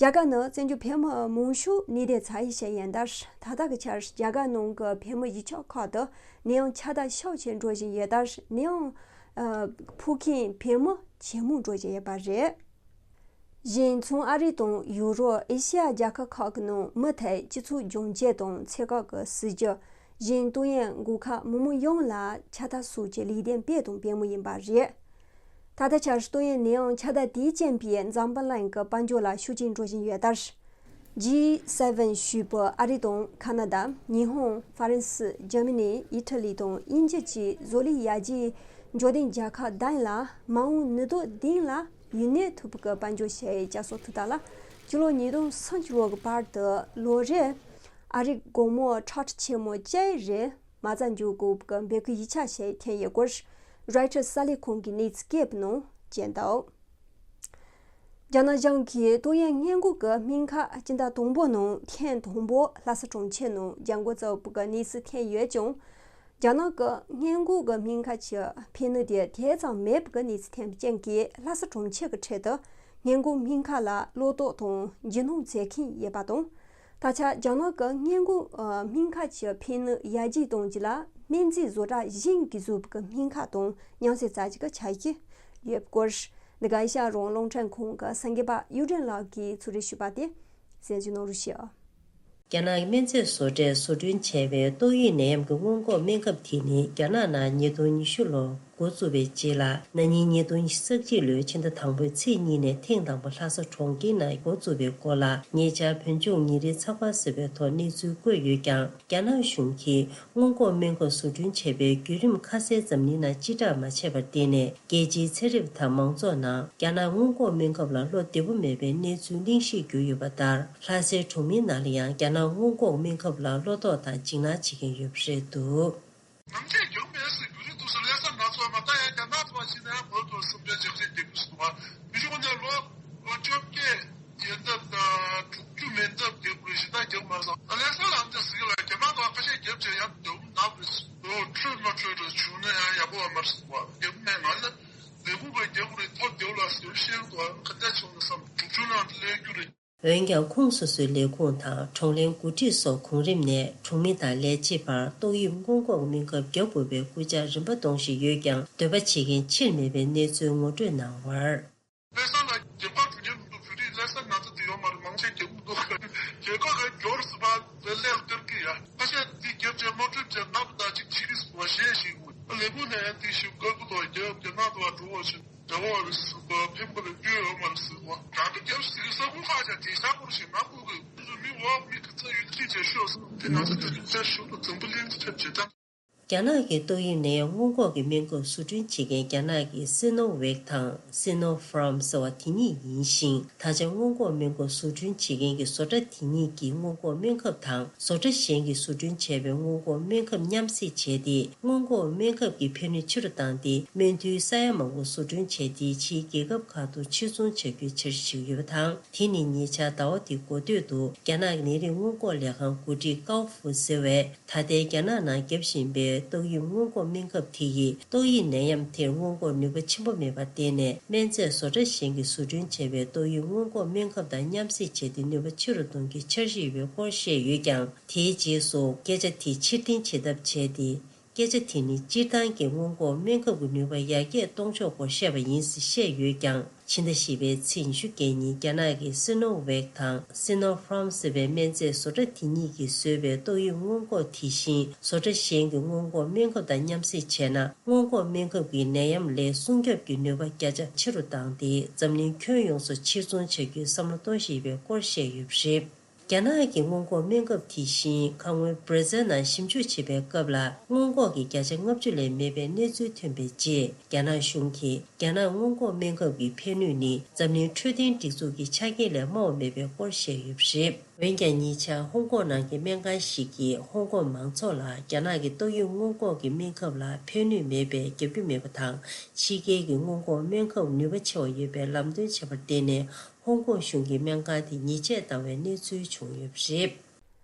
རྒྱ་གར་ནི་བཙན་བྱོལ་བོད་མི་མང་ཤོས་གནས་སྡོད་ས་ཡི་ཞིག་ཡིན་སྟབས། ད་ལྟ་གི་ཆར་རྒྱ་གར་ནང་གི་བོད་མི་གཞིས་ཆགས་ཁག་ཏུ་ནད་ཡམས་ཁྱབ་གདལ་ཤུགས་ཆེ་འགྲོ་བཞིན་ཡོད་སྟབས། ནད་ཡམས་ཕོག་མཁན་བོད་མི་ཇེ་མང་འགྲོ་བཞིན་ཡོད་པ་རེད། གཞན་མཚམས་ཨ་རི་དང་ཡུ་རོབ་ཨེ་ཤི་ཡ་རྒྱལ་ཁབ་ཁག་གི་ནང་མུ་མཐུད་སྤྱི་ཚོགས་སྦྱོང་བརྡར་དང་ཚད་བཀག་གི་སྲིད་ཇུས། གཞན་ཏོག་དབྱིབས་འགོས་ཁབ་མི་མང་ཡོངས་ལ་ཕྱི་ལྟ་སོགས་ཀྱི་ལས་དོན་སྤེལ་དང་སྤེལ་མུས་ཡིན་པ་རེད། ད་ལྟ་ཆར་ཏོག་དབྱིབས་ནད་ཡམས་ཁྱབ་གདལ་དེ་རྐྱེན་པས་འཛམ་བུ་གླིང་གི་དཔལ་འབྱོར་ལ་ཤུགས་རྐྱེན་འགྲོ་བཞིན་ཡོད་སྟབས། ཇི་སེ་ཝེན་ཞེས་པའི་ཨ་རི་དང་ཁ་ན་ཌ། ཉི་ཧོང་། ཧྥ་རན་སི། འཇར་མ་ནི། ཨི་ཊ་ལི་དང་དབྱིན་ཇི་བཅས་བཟོ་ལས་ཡར་རྒྱས་འབྱོར་ལྡན་རྒྱལ་ཁབ་བདུན་ལ་མ་འོངས་ནུས་སྟོབས་ལྡན་ལ་ཡུན་གནས་ཐུབ་པའི་དཔལ་འབྱོར་ཞིག་བསྐྱར་གསོ་ཐུབ་ཐབས་ལ། སྤྱི་ལོ་ཉིས་སྟོང་སུམ་ཅུ་ལོ་གི་བར་དུ་ལོ་རེར་ཨ་རིའི་སྒོར་མོ་ཁྲག་ཁྲིག་ཆེན་མོ་བཅུ་རེ་མ་རྩ་འཇོག་དགོས་པའི་འབོད་སྐུལ་ཡིག་ཆ་ཞིག་ཐོན་ཡོད་སྐོར། རོའི་ཊར་གསར་ལས་ཁང་གིས་གནས་ཚུལ་སྤེལ་བའི་ནང་བཅས་འདུག་རྒྱ་ནག་གཞུང་གིས་ཏོག་དབྱིབས་སྔོན་འགོག་གི་སྨན་ཁབ་སྤྱི་ཟླ་དང་པོ་ནང་ཐེངས་དང་པོ་ལྷ་ས་གྲོང་ཁྱེར་ནང་རྒྱག་འགོ་བཙུགས་པའི་གནས་ཚུལ་ཐོན་ཡོད་ཀྱང་། རྒྱ་ནག་གི་སྔོན་འགོག་གི་སྨན་ཁབ་ཀྱི་ཕན་ནུས་དེ་དེ་ཙམ་མེད་པའི་གནས་ཚུལ་ཐོན་པའི་རྐྱེན་གྱིས། ལྷ་ས་གྲོང་ཁྱེར་གྱི་ཁྲོད་དུ་སྔོན་འགོག་སྨན་ཁབ་ལ་བློ་དོགས་དང་འཇིགས་སྣང་བྱེད་མཁན་ཡོད་པ་དང་། ད་ཆ་རྒྱ་ནག་གི་སྔོན་འགོག་སྨན་ཁབ་ཀྱི་ཕན་ནུས་ཡར་རྒྱས་གཏོང་རྒྱུ་ལ་སྨན་རྫས་བཟོ་གྲྭ་གཞན་གྱིས་བཟོས་པའི་སྨན་ཁབ་དང་མཉམ་བསྲེས་བྱ་རྒྱུ་གི་འཆར་གཞི་ཡོད་སྐོར། འདི་ག་ཨེ་ཤ་ཡ་རང་དབང་རླུང་འཕྲིན་ཁང་གི་གསར་འགོད་པ་གཡུ་སྒྲོན་ལགས་ཀྱིས་ཚོགས་འདུར་ཞུས་པ་དེ་གསན་གཟིགས་གནང་རོགས་ཞུ། རྒྱ་ནག་གི་སྨན་རྫས་བཟོ་གྲྭས་བཟོ་སྐྲུན་བྱས་པའི་ཏོག་དབྱིབས་ནད་ཡམས་ཀྱི་སྔོན་འགོག་སྨན་ཁབ་དེ་ནི་རྒྱ་ནག་ནང་ཉིས་སྟོང་ཉི་ཤུ་ལོར་འགོ་བཙུགས་པའི་རྗེས་ལ། ན་ནིང་ཉིས་སྟོང་ཉི་ཤུ་རྩ་གཅིག་ལོའི་ཕྱི་ཟླ་དང་པོའི་ཚེས་གཉིས་ནས་ཐེངས་དང་པོ་ལྷ་ས་གྲོང་ཁྱེར་ནང་འགོ་བཙུགས་པའི་སྐོར་ལ། ཉེ་ཆར་བོད་ལྗོངས་ཉིན་རེའི་ཚགས་པར་ཟེར་བའི་ཐོག་གནས་ཚུལ་བཀོད་ཡོད་ཀྱང་། རྒྱ་ནག་གཞུང་གིས་སྔོན་འགོག་སྨན་ཁབ་བཟོ་སྐྲུན་བྱས་པའི་བརྒྱུད་རིམ་ཁ་གསལ་འཛམ་གླིང་ནང་སྤྱི་བསྒྲགས་མ་བྱས་པར་བརྟེན་ནས། རྒྱལ་སྤྱིའི་ཚན་རིག་དང་མང་ཚོགས་ནང་རྒྱ་ནག་སྔོན་འགོག་སྨན་ཁབ་ལ་བློ་བདེ་པོ་མེད་པའི་གནས་ཚུལ་གླེང་གཞི་གྱུར་ཡོད་པ་ལྟར། ལྷ་སའི་གྲོང་མིའི་ནང་ལ་ཡང་རྒྱ་ནག་སྔོན་འགོག་སྨན་ཁབ་ལ་བློ་དོགས་དང་འཇིགས་སྣང་བྱེད་མཁན་ཡོད་པ་རེད་འདུག། ནམ་རྒྱུན་རྒྱུག་མེད་ཟེར་རྒྱུ་རེད་འདུག་ཟེར། ལྷ་ས་ང་ཚོ་མ་ད་ཡང་རྒྱ་ནག་ཚོ་བ་ཕྱིན་ན་ཡང་བོད་དུ་སུམ་བརྒྱ་བརྒྱ་ཆ་རྒྱག་གི་སོང་བ། དེ་ཕྱོགས་ནས་ལོ་ལོ་བཅོ་བརྒྱད་ཡན་འདབ་དང་དྲུག་ཅུ་མན་འདབ་རྒྱག་དགོས་ཞེ་དྲག་རྒྱག་མ་སོང་། ལྷ་ས་ལ་འདི་ཟེར་གི་ལ་རྒྱ་ནག་ཚོ་བ་ཁ་ཤས་རྒྱབ་བྱས་ཡང་འདབ་ནག་རེད། ལོ་འཕྲོད་མ་འཕྲོད་རེད་བྱུང་ན་ཡང་ཡག་པོ་བ་མ་རེད་ཟེར་བ། རྒྱབ་མེད་ང་ལ་ལས་ཁུངས་ག་རྒྱག་དགོས་རེད། ཐོ་རྒྱབ་ལ་ཟེར་བཤད་འདུག་བ། ག་འདྲ་བྱུང་ན་བསམ། དྲུག་ཅུ་ནང་དུ་སླེབས་རྒྱུ་རེད། འོན་ཀྱང་ཁོངས་སོ་སོའི་ལས་ཁུངས་དང་གྲོང་ལྷན་འགོ་ཁྲིད་སོགས་གོང་རིམ་ནས་གྲོང་མི་དང་ལས་བྱེད་བར་ཏོག་དབྱིབས་སྔོན་འགོག་སྨན་ཁབ་རྒྱག་དགོས་པའི་སྐུལ་ལྕག་རིམ་པ་གཏོང་བཞིན་ཡོད་ཀྱང་། འདོད་པ་བྱེད་མཁན་ཆེར་མེད་པའི་གནས་ཚུལ་ངོ་སྤྲོད་གནང་བར། ལྷ་ས་ལ་རྒྱབ་ཁ་གྲུ་འགྱེལ་མི་འདུག་བོད་རིགས་ལྷ་ས་ང་ཚོ་དེ་ཡོད་མ་རེད། མང་ཆེ་རྒྱབ་མི་འདུག་རྒྱལ་ཁབ་ག་འབྱོར་སྲིད་པ་ལས་ལས་སྟེར་གི་ཡ། ཁ་ཤས་དེ་རྒྱབ་བྱས་དམག་ཁྲིམས་བྱས་ནག་པོ་དང་གཅིག་བྱེད་གི་སྲིད་པ་གཞན་ཞིག་ལས་ཁུངས་ནས་དེ་ཞིག་བཀའ་བཀོད་དང་རྒྱབ་རྒྱ་ནག་དུ་བ་འགྲོ་བ་ཞིག་འདྲ་བོ་རེད་ཟེར་བ། ཕན་པ་ལ་སྐྱོན་ཡོད་མ་རེད་ཟེར་བ། རང་གི་རྒྱབ་ཟེར་གི་ས་ཁུལ་ཁག་ཅག་དེ་ཤ་སྐོར་ཞིག་ནག་པོ་གི་མི་ཚོ་མི་འོག་མི་གི་རྩ་ཡོད་ཅི་བྱེད་ཤོག་ཟེར། དེ་ང་ཚོ་དེ་རིགས་རྩ་ཞུ་དང་འཛམ་བུ་གླིང་གི་ཁྲབ་བྱེད་སྟངས། རྒྱ་ནག་གི་ཏོག་དབྱིབས་ནད་ཡམས་སྔོན་འགོག་གི་སྨན་ཁབ་བཟོ་སྐྲུན་བྱེད་མཁན་རྒྱ་ནག་གི་སི་ནོ་ཝེག་དང་སི་ནོ་ཕརམ་ཟེར་བ་དེ་གཉིས་ཡིན་ཞིང་། ད་ཆ་སྔོན་འགོག་སྨན་ཁབ་བཟོ་སྐྲུན་བྱེད་མཁན་གྱི་བཟོ་གྲྭ་དེ་གཉིས་ཀྱིས་སྔོན་འགོག་སྨན་ཁབ་དང་བཟོ་གྲྭ་གཞན་གྱིས་བཟོ་སྐྲུན་བྱས་པའི་སྔོན་འགོག་སྨན་ཁབ་མཉམ་བསྲེས་བྱས་ཏེ། སྔོན་འགོག་སྨན་ཁབ་ཀྱི་ཕན་ནུས་ཆེ་རུ་བཏང་སྟེ། སྨན་ཐུན་ས་ཡ་མང་པོ་བཟོ་སྐྲུན་བྱས་ཏེ། ཕྱིའི་རྒྱལ་ཁབ་ཁག་ཏུ་ཕྱིར་ཚོང་བྱ་རྒྱུའི་འཆར་གཞི་ཞིག་ཡོད་པ་དང་། དེ་ནི་ཉེ་ཆར་ཟླ་བ་འདིའི་འགོ་སྟོད་དུ་རྒྱ་ནག་གི་ནད་རིགས་སྔོན་འགོག་ལས་ཁང་འགོ་ཁྲིད་ཀའོ་ཧྥུ་ཟེར་བས། ད་ལྟའི་རྒྱ་ནག་ནང་བརྒྱབ་བཞིན་པའི་ཏོག་དབྱིབས་སྔོན་འགོག་སྨན་ཁབ་དེ་ཡིས་ཏོག་དབྱིབས་ནད་ཡམས་དེར་སྔོན་འགོག་ནུས་པ་ཆེན་པོ་མེད་པར་བརྟེན་ནས། སྨན་རྫས་བཟོ་གྲྭ་གཞན་གྱིས་བཟོ་སྐྲུན་བྱས་པའི་ཏོག་དབྱིབས་སྔོན་འགོག་སྨན་ཁབ་དང་མཉམ་བསྲེས་བྱས་ཏེ། ནུས་པ་ཆེ་རུ་གཏོང་རྒྱུའི་འཆར་གཞི་ཡོད་པའི་སྐོར་བཤད་ཡོད་ཀྱང་། དེའི་རྗེས་སུ་སྐད་ཆ་དེ་ཕྱིར་འཐེན་བྱེད་ཐབས་བྱས་ཏེ། སྐད་ཆ་དེ་ནི་སྤྱིར་བཏང་གི་སྔོན་འགོག་སྨན་ཁབ་ཀྱི་ནུས་པ་ཡར་རྒྱས་གཏོང་ཕྱོགས་སྐོར་བཤད་པ་ཡིན་ཞེས་བཤད་ཡོད་ཀྱང་། ཕྱི་ཟླ་བཞི་པའི་ཚེས་ཉི་ཤུ་རྩ་གཉིས་རྒྱ་ནག་གི་སི་ནོ་ཝེག་དང་སི་ནོ་ཕརམ་ཟེར་བའི་སྨན་རྫས་བཟོ་གྲྭ་དེ་གཉིས་ཀྱིས་བཟོས་པའི་ཏོག་དབྱིབས་སྔོན་འགོག་དེ་བཞིན་བཟོ་གྲྭ་གཞན་གྱི་སྔོན་འགོག་སྨན་ཁབ་དང་མཉམ་བསྲེས་བྱས་ན། སྔོན་འགོག་སྨན་ཁབ་ཀྱི་ནད་ཡམས་ལས་སྲུང་སྐྱོབ་ཀྱི་ནུས་པ་བརྒྱ་ཆ་ཆེ་རུ་བཏང་སྟེ། འཛམ་གླིང་ཁྱོན་ཡོངས་སུ་ཕྱིར་ཚོང་བྱ་རྒྱུའི་བསམ་བློ་གཏོང་བཞིན་ཡོད་པའི་སྐོར་བཤད་ཡོད་པ་རེད། རྒྱ་ནག་གི་སྔོན་འགོག་སྨན་ཁབ་དེ་བཞིན་ཁ་སྔོན་སྦྲ་ཛིལ་ནང་ཞིབ་འཇུག་བྱེད་པའི་སྐབས་ལ། སྔོན་འགོག་གི་བརྒྱ་ཆ་ལྔ་བཅུ་ལས་མེད་པའི་གནས་ཚུལ་ཐོན་པའི་རྗེས། རྒྱ་ནག་གཞུང་གིས་རྒྱ་ནག་སྔོན་འགོག་སྨན་ཁབ་ཀྱི་ཕན་ནུས་ནི་འཛམ་གླིང་འཕྲོད་བསྟེན་སྒྲིག་འཛུགས་ཀྱི་ཆ་རྐྱེན་ལས་དམའ་བ་མེད་པའི་སྐོར་བཤད་ཡོད་པ་རེད། འོན་ཀྱང་། ཉེ་ཆར་ཧོང་ཀོང་ནང་གི་སྨན་ཁང་ཞིག་གིས་ཧོང་ཀོང་མང་ཚོགས་ལ་རྒྱ་ནག་གི་ཏོག་དབྱིབས་སྔོན་འགོག་གི་སྨན་ཁབ་ལ་ཕན་ནུས་མེད་པས་རྒྱག་རྒྱུ་མེད་པ་དང་། ཕྱི་རྒྱལ་གྱི་སྔོན་འགོག་སྨན་ཁབ་ནུས་པ་ཆེ་བ་ཡོད་པའི་ལམ་སྟོན་བྱས་པར་བརྟེན་ནས། ཧོང་ཀོང་གཞུང་གི་སྨན་ཁང་དེ་ཉེས་ཆད་བཏང་བའི་གནས་ཚུལ་བྱུང་ཡོད་པ་རེད།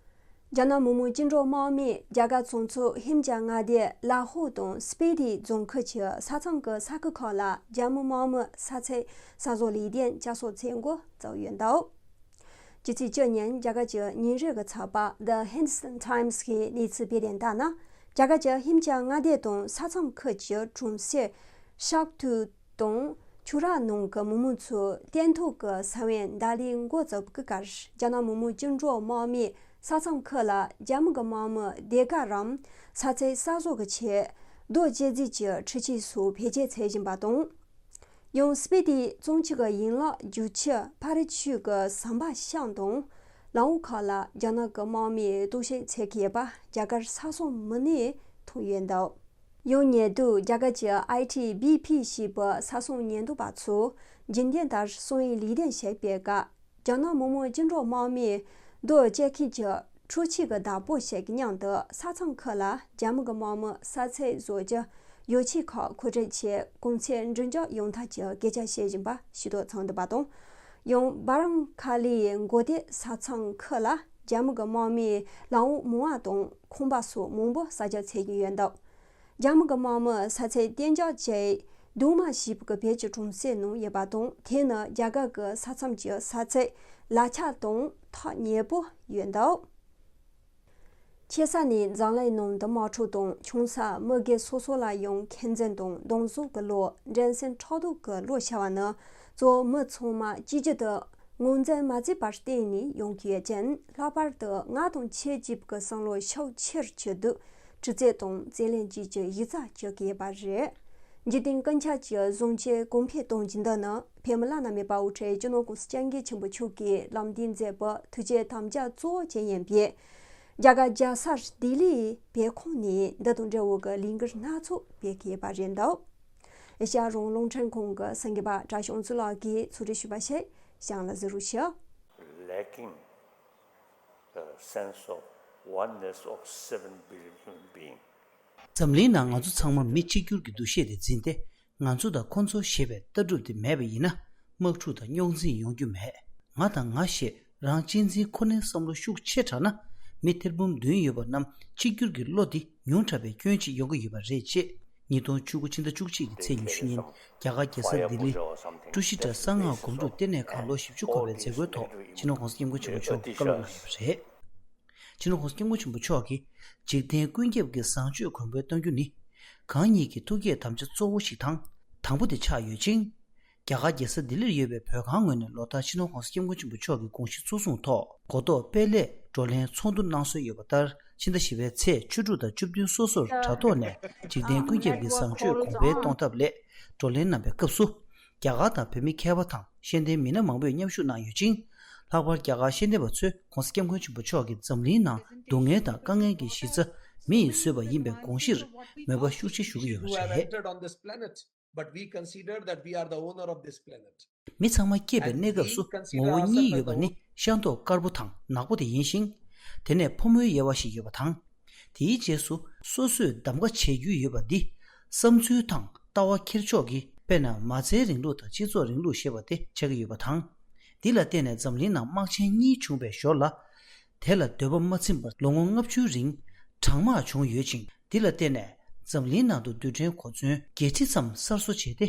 རྒྱ་ནག་མི་དམངས་བཅིངས་འགྲོལ་དམག་མིས་རྒྱ་གར་བྱང་ཕྱོགས་ཧི་མ་ཅལ་མངའ་སྡེ་ལ་ཧོ་དང་སྤི་ཏི་རྫོང་ཁུལ་གྱི་ས་མཚམས་ཀྱི་ས་ཁུལ་ཁག་ལ་རྒྱ་མི་དམག་མི་ས་ཚིགས་གསར་བཟོ་ལས་དོན་བསྐྱར་གསོ་བྱེད་འགོ་བཙུགས་ཡོད་འདུག། ཕྱི་ཚེས་བཅུ་ཉིན་རྒྱ་གར་གྱི་ཉིན་རེའི་ཚགས་པར་The Hindustan Times གིས་གནས་ཚུལ་སྤེལ་དོན་ལྟར་ན། རྒྱ་གར་གྱི་ཧི་མ་ཅལ་མངའ་སྡེ་དང་ས་མཚམས་ཁུལ་གྱི་གྲོང་གསེབ་ཤག་ཐུ་དང་ཆུ་རག་ནང་གི་མི་མང་ཚོས་སྟོན་ཐོག་གི་ས་བོན་བརྡར་ལེན་འགོ་བཙུགས་པའི་སྐབས། རྒྱ་ནག་མི་དམངས་བཅིངས་འགྲོལ་དམག་མིས་ས་མཚམས་ཁུལ་ལ་རྒྱ་མི་གི་དམག་མི་སྡེ་ཁག་རམ་ས་ཚིགས་གསར་བཟོ་གི་ཆེད་རྡོ་གཅོད་རྩིས་ཀྱི་འཕྲུལ་ཆས་སོགས་བེད་སྤྱོད་བྱེད་བཞིན་པ་དང་། ཡང་སྤི་ཏི་གཙང་ཆུ་གི་ཡན་ལག་རྒྱུག་ཆུ་ཕ་རི་ཆུ་གི་ཟམ་པ་ཤང་དང་ལམ་འོག་ཁག་ལ་རྒྱ་ནག་གི་དམག་མིས་གཏོར་བཤིག་བྱེད་ཀྱི་ཡོད་པ་རྒྱ་གར་ས་མཚམས་མི་སྣས་ཐོན་ཡོད་འདུག། ཡང་ཉེ་དུས་རྒྱ་གར་གྱི་ཨའི་ཊི་བི་པི་ཞེས་པའི་ས་མཚམས་ཉེན་རྟོག་པ་ཚོས་རྒྱུན་ལྡན་ལྟར་སང་ཉིན་ལས་དོན་བྱེད་པའི་སྐབས། རྒྱ་ནག་མི་དམངས་བཅིངས་འགྲོལ་དམག་མིས་རྡོ་གཅོད་མཁན་གྱི་འཕྲུལ་ཆས་ཀྱི་བདག་པོ་ཞིག་གི་མཉམ་དུ་ས་མཚམས་ཁུལ་ལ་རྒྱ་མི་གི་དམག་མི་ས་ཚིགས་བཟོ་རྒྱུ་ཡོ་ཆས་ཁག་མཁོ་སྤྲོད་ཆེད་གོང་ཚད་འགྲོ་འགྲུལ་ཡོང་ཐབས་ཀྱི་སྐད་ཆ་བཤད་བཞིན་པ་ཤེས་རྟོགས་བྱུང་འདུག་པ་དང་། ཡང་བ་རང་ཁ་ལིའི་མགོ་སྟོད་ས་མཚམས་ཁུལ་ལ་རྒྱ་མི་གི་དམག་མིས་ལམ་འོག་མང་བ་དང་ཁང་པ་སོགས་མང་པོ་ས་ཕྱར་བྱེད་ཀྱི་ཡོད་འདུག། རྒྱ་མི་གི་དམག་མི་ས་ཚིགས་གཏན་འཇགས་ཀྱི་དུང་དམག་ཞེས་པའི་བོད་ཀྱི་གྲོང་གསེབ་ནང་ཡོད་པ་དང་། དེ་ནི་རྒྱ་གར་གྱི་ས་མཚམས་ཀྱི་ས་ཚིགས་ལ་ཆ་དང་ཐག་ཉེ་པོ་ཡོད་འདུག། ཆེ་ས་ནས་འཛམ་གླིང་ནང་དུ་དམག་འཁྲུག་དང་ཆུང་ས་མི་སྒེར་སོ་སོ་ལ་ཡང་འཁོན་འཛིན་དང་སྡང་ཟུག་གི་བློ། འགྲན་སེམས་ཕྲག་དོག་གི་བློ་ཤར་བ་ནི་གཙོ་བོ་མི་ཚང་མ་གཅིག་གྱུར་དུ་ ངོས་འཛིན་མ་བྱས་པར་བརྟེན་ནས་ཡོང་གི་ཡོད་ཅིང་། ལྷག་པར་དུ་ང་དང་ཆེས་ལྗིད་པའི་བསམ་བློ་ཤུགས་ཆེར་ཆེ་དུས་དྲི་རྩད་དང་རྩོད་གླེང་བཅས་ཀྱི་ཡིག་ཚགས་བཅོས་ཀྱི་ཡོད་པ་རེད། འཇིག་རྟེན་ཀུན་ཁྱབ་ཀྱི་བཟང་སྤྱོད་གོང་འཕེལ་གཏོང་རྒྱུ་འདི་ནི་བོད་མི་བླ་ན་མེད་པ་དབུ་ཁྲིད་སྤྱི་ནོར་༸གོང་ས་༸སྐྱབས་མགོན་ཆེན་པོ་མཆོག་གིས་ལམ་སྟོན་མཛད་པའི་ཐུགས་བསྐྱེད་དམ་བཅའ་གཙོ་བོ་ཅན་ཡིན་པས། རྒྱ་གར་རྒྱལ་ས་ལྡི་ལིའི་བོད་ཁང་ནས་འདི་དང་འབྲེལ་བའི་ལས་འགུལ་སྣ་ཚོགས་སྤེལ་གྱི་ཡོད་པ་རེད་འདུག་ཨེ་ཤ་ཡ་རང་དབང་རླུང་འཕྲིན་ཁང་གི་གསར་འགོད་པ་བཀྲ་ཤིས་དབང་ཕྱུག་ལགས་ཀྱིས་ཕྱོགས་སྒྲིག་ཞུས་པ་ཞིག་གཤམ་ལ་གཟིགས་རོགས་ཞུ། Lacking the sense of oneness of seven billion human beings. འཛམ་གླིང་ནང་ང་ཚོ་ཚང་མ་མི་གཅིག་གྱུར་གྱི་འདུ་ཤེས་དེ་འཛིན་ཏེ། ང་ཚོ་དང་ཁོ་ཚོ་ཞེས་པའི་ལྟ་གྲུབ་དེ་མེད་པ་ཡིན་ན། དམག་འཁྲུག་དང་རྙོག་འཛིང་ཡོང་རྒྱུ་མེད། ང་དང་ང་ཞེས་རང་གཅེས་འཛིན་ཁོ་ནའི་བསམ་བློ་ཤུགས་ཆེ་དྲགས་ན། མི་ཐེར་འབུམ་བདུན་ཡོད་པ་རྣམས་གཅིག་གྱུར་གྱི་བློ་དེ་ཉུང་དྲགས་པའི་སྐྱོན་ཅིག་ཡོང་གི་ཡོད་པ་རེད་ཅེས། ཉིས་སྟོང་བཅུ་དགུ་ཕྱི་ཟླ་བཅུ་གཅིག་གི་ཚེས་ཉི་ཤུ་ཉིན་རྒྱ་གར་རྒྱལ་ས་ལྡི་ལི་ཀྲུ་ཤི་ཏྲ་གསང་སྔགས་སྒོམ་སྒྲུབ་ལྟེ་གནས་ཁང་ལོ་བཞི་བཅུ་འཁོར་བའི་མཛད་སྒོའི་ཐོག་སྤྱི་ནོར་༸གོང་ས་༸སྐྱབས་མགོན་ཆེན་པོ་མཆོག་བཀའ་སློབ་གནང་ཡོད་པ་རེད། སྤྱི་ནོར་༸གོང་ས་༸སྐྱབས་མགོན་ཆེན་པོ་མཆོག་གིས་འཇིག་རྟེན་ཀུན་ཁྱབ་ཀྱི་བཟང་སྤྱོད་གོང་འཕེལ་གཏོང་རྒྱུ་ནི། གང་ཉིད་ཀྱི་ཐུགས་བསྐྱེད་དམ་བཅའ་གཙོ་བོ་ཞིག་དང་། དང་པོ་དེ་ཆགས་ཡོད་ཅིང་། རྒྱ་གར་རྒྱལ་ས་ལྡི་ལིར་ཡོད་པའི་བོད་ཁང་ངོས་ནས་ལོ་ལྟར་སྤྱི་ནོར་༸གོང་ས་༸སྐྱབས་མགོན་ཆེན་པོ་མཆོག་གི་དགོངས་གཞི་གཙོ་བཟུང་ཐོག་གོ་རྟོགས་སྤེལ་སླད་བགྲོ་གླེང་ཚོགས་འདུ་གནང་སྲོལ་ཡོད་པ་ལྟར། ཕྱི་ཟླ་བཞི་པའི་ཚེས་བཅུ་དྲུག་དང་བཅུ་བདུན་སོ་སོར་དྲ་ཐོག་ནས་འཇིག་རྟེན་ཀུན་ཁྱབ་ཀྱི་བཟང་སྤྱོད་གོང་འཕེལ་གཏོང་ཐབས་སླད་བགྲོ་གླེང་གནང་པའི་སྐབས་སུ། རྒྱ་གར་དང་བོད་མི་མཁས་པ་དང་ཤེས་ལྡན་མི་སྣ་མང་པོས་མཉམ་ཞུགས་གནང་ཡོད་ཅིང་། ལྷག་པར་རྒྱ་གར་ཤེས་ལྡན་པ་ཚོས་༸གོང་ས་༸སྐྱབས་མགོན་ཆེན་པོ་མཆོག་གིས་འཛམ་གླིང་ནང་སྡུག་བསྔལ་དང་དཀའ་ངལ་གྱི་གཞི་རྩ་མི་ཡིས་བཟོས་པ་ཡིན་པའི་དགོངས་གཞིར་མོས་པ་ཤུགས་ཆེ་ཞུ་གི་ཡོད་པ་རེད། But we consider that we are the owner of this planet. མི་ཚང་མ་སྐྱེས་པའི་གནས་སྐབས་སུ་ངོ་བོ་གཉིས་ཡོད་པ་ནི་ཤ་མདོག་དཀར་པོ་དང་ནག་པོ་དེ་ཡིན་ཞིང་། དེ་ནས་ཕོ་མོའི་དབྱེ་བ་ཞིག་ཡོད་པ་དང་། དེའི་རྗེས་སུ་སོ་སོས་གདམ་ག་བྱེད་རྒྱུ་ཡོད་པ་འདི། བསམ་ཚུལ་དང་ལྟ་བ་འཁྱེར་ཕྱོགས་ཀྱི་དཔེར་ན་མ་རྩའི་རིང་ལུགས་དང་སྤྱི་ཚོགས་རིང་ལུགས་ཞེས་པ་དེ་ཆགས་ཀྱི་ཡོད་པ་དང་། འདི་ལ་བརྟེན་ནས་འཛམ་གླིང་ནང་དམག་ཆེན་གཉིས་བྱུང་བའི་ཞོར་ལ། དེ་ལ་འདོད་པ་མ་ཚིམ་པར་ལོ་ངོ་ལྔ་བཅུའི་རིང་གྲང་དམག་བྱུང་ཡོད་ཅིང་། འདི་ལ་བརྟེན་ནས་འཛམ་གླིང་ནང་དུ་རྡུལ་ཕྲན་གོ་མཚོན་བརྒྱད་ཁྲི་ཙམ་གསར་བཟོ་བྱས་ཏེ།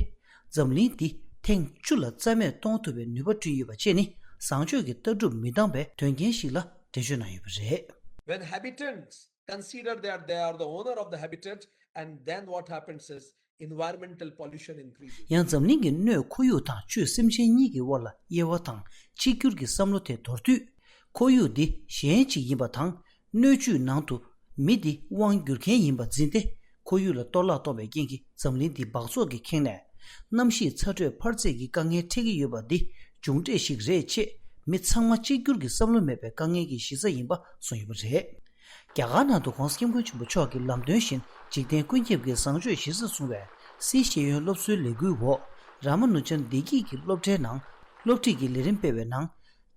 འཛམ་གླིང་འདི་ཐེངས་བཅུ་ལ་རྩ་མེད་གཏོང་ཐུབ་པའི་ནུས་པ་བསྐྲུན་ཡོད་པ་བཅས་ནི་བཟང་སྤྱོད་ཀྱི་ལྟ་གྲུབ་མི་འདང་པའི་དོན་རྐྱེན་ཞིག་ལ་འགྲེལ་བརྗོད་གནང་ཡོད་པ་རེད། When habitants consider that they are the owner of the habitat, and then what happens is environmental pollution increases. ཡང་འཛམ་གླིང་གི་སྣོད་ཁོར་ཡུག་དང་བཅུད་སེམས་ཅན་གཉིས་ཀྱི་དབར་ལ་དབྱེ་བ་དང་གཅིག་གྱུར་གྱི་བསམ་བློ་དེ་དོར་དུས། ཁོར་ཡུག་འདི་གཞན་གཅིག་ཡིན་པ་དང་། སྣོད་བཅུད་ནང་དུ་མི་འདི་དབང་སྒྱུར་མཁན་ཡིན་པ་འཛིན་ཏེ། ཁོར་ཡུག་ལ་གཏོར་བརླག་གཏོང་བའི་རྐྱེན་གྱིས་འཛམ་གླིང་འདི་འབག་བཙོག་གིས་ཁེངས་ནས། གནམ་གཤིས་ཚ་དྲོད་འཕར་ཚད་ཀྱི་དཀའ་ངལ་འཕྲད་ཀྱི་ཡོད་པ་འདི་མཇུག་འབྲས་ཤིག་རེད་ཅེས། མི་ཚང་མ་གཅིག་གྱུར་གྱི་བསམ་བློ་མེད་པའི་དཀའ་ངལ་གྱི་གཞི་རྩ་ཡིན་པ་གསུངས་ཡོད་པ་རེད། རྒྱ་གར་ནང་དུ་༸གོང་ས་༸སྐྱབས་མགོན་ཆེན་པོ་མཆོག་གི་ལམ་སྟོན་བཞིན་འཇིག་རྟེན་ཀུན་ཁྱབ་ཀྱི་བཟང་སྤྱོད་གཞི་རྩར་བཟུང་བའི་སིའི་ཤེས་ཡོན་སློབ་གསོའི་ལས་འགུལ་འོག་རཱ་མ་ནུ་ཅན་བདེ་སྐྱིད་ཀྱི་སློབ་གྲྭའི་ནང་སློབ་ཁྲིད་ཀྱི་ལས་རིམ་སྤེལ་བའི་ནང་།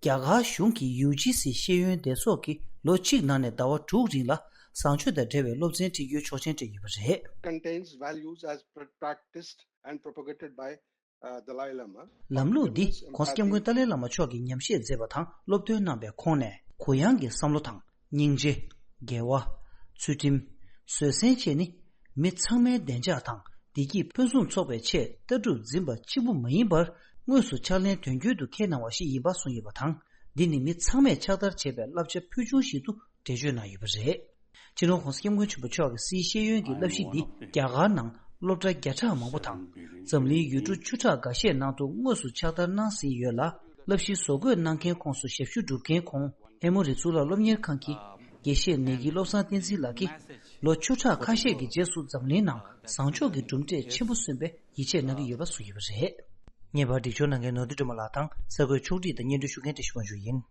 རྒྱ་གར་གཞུང་གི་ཡུ་ཇི་སི་ཤེས་ཡོན་སྡེ་ཚོགས་ཀྱིས་ལོ་གཅིག་ནང་ནས་ཟླ་བ་དྲུག་རིང་ལ་བཟང་སྤྱོད་དང་འབྲེལ་བའི་སློབ་ཚན་ཁྲིད་རྒྱུའི་ཆོག་མཆན་སྤྲད་ཡོད་པ་རེད། Contains values as pra- practiced and propagated by uh, Dalai Lama. ལམ་ལུགས་འདི་༸གོང་ས་༸སྐྱབས་མགོན་ཏཱ་ལའི་བླ་མ་མཆོག་གིས་ཉམས་བཞེས་མཛད་པ་དང་སློབ་སྟོན་གནང་པའི་ཁོངས་ནས་གུ་ཡངས་ཀྱི་བསམ་བློ་དང་། སྙིང་རྗེ། དགེ་བ། ཚུལ་ཁྲིམས། བཟོད་བསྲན་བཅས་ནི་མི་ཚང་མའི་བདེ་འཇགས་དང་བདེ་སྐྱིད་ཕུན་སུམ་ཚོགས་པའི་ཆེད་ལྟ་གྲུབ་འཛིན་པ་གཅིག་པུ་མ་ཡིན་པར་དངོས་སུ་ཕྱག་ལེན་དོན་འཁྱོལ་དུ་འཁྱེར་གནང་བ་ཞིག་ཡིན་པ་གསུངས་ཡོད་པ་དང་། འདི་ནི་མི་ཚང་མས་ཕྱག་བསྟར་བྱེད་པའི་བསླབ་བྱ་ཕུལ་བྱུང་ཞིག་ཏུ་འགྲེལ་བརྗོད་གནང་ཡོད་པ་རེད། སྤྱི་ནོར་༸གོང་ས་༸སྐྱབས་མགོན་ཆེན་པོ་མཆོག་གིས་སིའི་ཤེས་ཡོན་གྱི་བསླབ་གཞི་འདི་རྒྱ་གར་ནང་སློབ་གྲྭ་བརྒྱ་ཕྲག་མང་པོ་དང་། འཛམ་གླིང་ཡུལ་གྲུ་བཅུ་ཕྲག་འགའ་ཤས་ནང་དུ་དངོས་སུ་ཕྱག་བསྟར་གནང་ཟིན་ཡོད་ལ། བསླབ་གཞི་བཟོ་འགོད་གནང་མཁན་ཁོངས་སུ་ཞབས་ཞུ་སྒྲུབ་མཁན་ཁོང་ཨེ་མོ་རི་གཙུག་ལག་སློབ་གཉེར་ཁང་གི་དགེ་བཤེས་ནེ་གི་བློ་བཟང་བསྟན་འཛིན་ལགས་ཀྱིས། ལོ་བཅུ་ཕྲག་ཁ་ཤས་ཀྱི་རྗེས་སུ་འཛམ་གླིང་ནང་བཟང་ཕྱོགས་ཀྱི་གྲུབ་འབྲས་ཆེན་པོ་སོན་པའི་ཡིད་ཆེས་གནང་གི་ཡོད་པ་གསུངས་ཡོད་པ་རེད། ངེས་པར་སྒྲིག་སྦྱོར་གནང་མཁན་ནོར་བུ་སྒྲོལ་མ་ལགས་དང་གསར་འགོད་ཕྱོགས་སྒྲིག་དང་སྙན་སྒྲོན་ཞུ་མཁན་བཀྲ་ཤིས་དབང་ཕྱུག་ཡིན།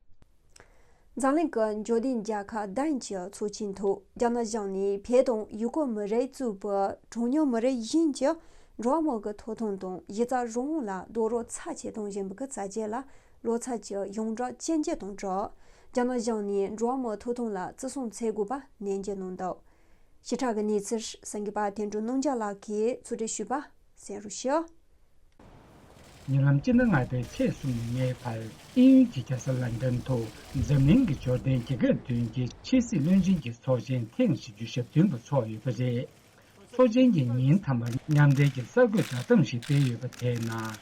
འཛམ་གླིང་གི་འབྱོར་ལྡན་རྒྱལ་ཁབ་བདུན་གྱི་ཚོགས་ཆེན་ཐོག་རྒྱ་ནག་གཞུང་ནས་བོད་དང་ཡུ་གུར་མི་རིགས་གཙོས་པའི་གྲངས་ཉུང་མི་རིགས་གཞན་གྱི་འགྲོ་བ་མིའི་ཐོབ་ཐང་དང་གཞི་རྩའི་རང་དབང་ལ་རྡོག་རོལ་ཚབས་ཆེ་གཏོང་བཞིན་པའི་བྱ་སྤྱོད་ལ་ལོ་ཚད་ཀྱི་ཡོངས་གྲགས་ཅན་གྱི་དང་སྦྲགས། རྒྱ་ནག་གཞུང་ནས་འགྲོ་བ་མིའི་ཐོབ་ཐང་ལ་བརྩི་སྲུང་བྱེད་དགོས་པ་ནན་གྱིས་གནང་འདུག་ཕྱི་དྲག་གི་གནས་ཚུལ་གསར་འགོད་པ་དོན་གྲུབ་གནངས་ལྕམ་ལགས་ཀྱིས་ཕྱོགས་སྒྲིག་ཞུས་པ་གསན་རོགས་ཞུ། ཉེ་ལམ་སྤྱི་ཟླ་ལྔ་པའི་ཚེས་གསུམ་ནས་ལྔའི་བར་དབྱིན་ཡུལ་གྱི་རྒྱལ་ས་ལན་ཀྲན་དུ་འཛམ་གླིང་གི་འབྱོར་ལྡན་རྒྱལ་ཁབ་བདུན་གྱི་ཕྱི་སྲིད་བློན་ཆེན་གྱི་ཚོགས་ཆེན་ཐེངས་བཞི་བཅུ་ཞེ་བདུན་པ་འཚོགས་ཡོད་པ་རེད། ཚོགས་ཆེན་གྱི་ཉིན་མཐའ་མར་མཉམ་འབྲེལ་གྱི་གསར་འགོད་བརྡ་དོན་ཞིག་སྤེལ་ཡོད་པ་དེའི་ནང་།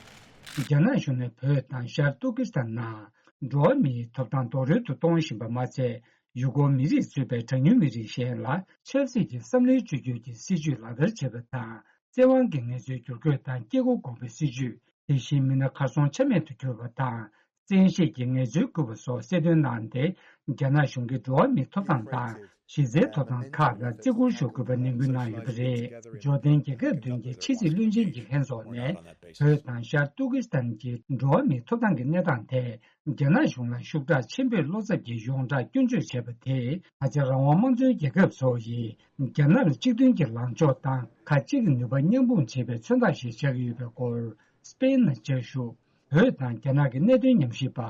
རྒྱ་ནག་གཞུང་ནས་བོད་དང་ཤར་ཏུར་ཀི་སི་ཐན་ནང་འགྲོ་བ་མིའི་ཐོབ་ཐང་རྡོག་རོལ་དུ་གཏོང་བཞིན་པ་མ་ཚད། ཡུ་གུར་མི་རིགས་གཙོས་པའི་གྲངས་ཉུང་མི་རིགས་གཞན་ལ་ཆབ་སྲིད་ཀྱི་བསམ་བློའི་བཅོས་བསྒྱུར་གྱི་སྲིད་བྱུས་ལག་བསྟར་བྱས་པ་དང་། བཙན་དབང་གིས་ངལ་རྩོལ་བསྒྱུར་བཀོད་དང་སྐྱེ་སྒོ་སྐོང་བའི་སྲིད་བྱུས། དེ་བཞིན་མི་སྣ་གར་སོང་ཆ་མེད་དུ་གྱུར་པ་དང་ བཙན་ཤེད་ཀྱིས་ངལ་རྩོལ་བསྐུལ་བ་སོགས་གསལ་སྟོན་གནང་སྟེ། རྒྱ་ནག་གཞུང་གིས་འགྲོ་བ་མིའི་ཐོབ་ཐང་དང་གཞི་རྩའི་ཐོབ་ཐང་ཁག་ལ་བརྩི་བཀུར་ཞུ་དགོས་པ་ནན་སྐུལ་གནང་ཡོད་པ་རེད། འབྱོར་ལྡན་རྒྱལ་ཁབ་བདུན་གྱི་ཕྱི་སྲིད་བློན་ཆེན་གྱི་ལྷན་ཚོགས་ནས། བོད་དང་ཤར་ཏུར་ཀི་སི་ཐན་གྱི་འགྲོ་བ་མིའི་ཐོབ་ཐང་གི་གནས་སྟངས་ཐད། རྒྱ་ནག་གཞུང་ལ་ཤུགས་དྲག་ཆེན་པོས་བློ་འཚབ་ཀྱི་ཡོངས་གྲགས་སྐྱོན་བརྗོད་བྱས་པ་དེས། ད་ཆ་རང་དབང་དམངས་གཙོའི་རྒྱལ་ཁབ་ཚོ་ཡིས་རྒྱ་ནག་ལ་གཅིག་མཐུན་གྱི་ལངས་ཕྱོགས་དང་ཁ་གཅིག་གི་ནུས་པ་མཉམ་སྤུངས་བྱེད་པའི་མཚོན་རྟགས་ཤིག་ཆགས་ཀྱི་ཡོད་པའི་སྐོར། སྤེན་ནས་བཅར་ཞུ། བོད་དང་རྒྱ་ནག་གི་གནད་དོན་ཉམས་ཞིབ་པ་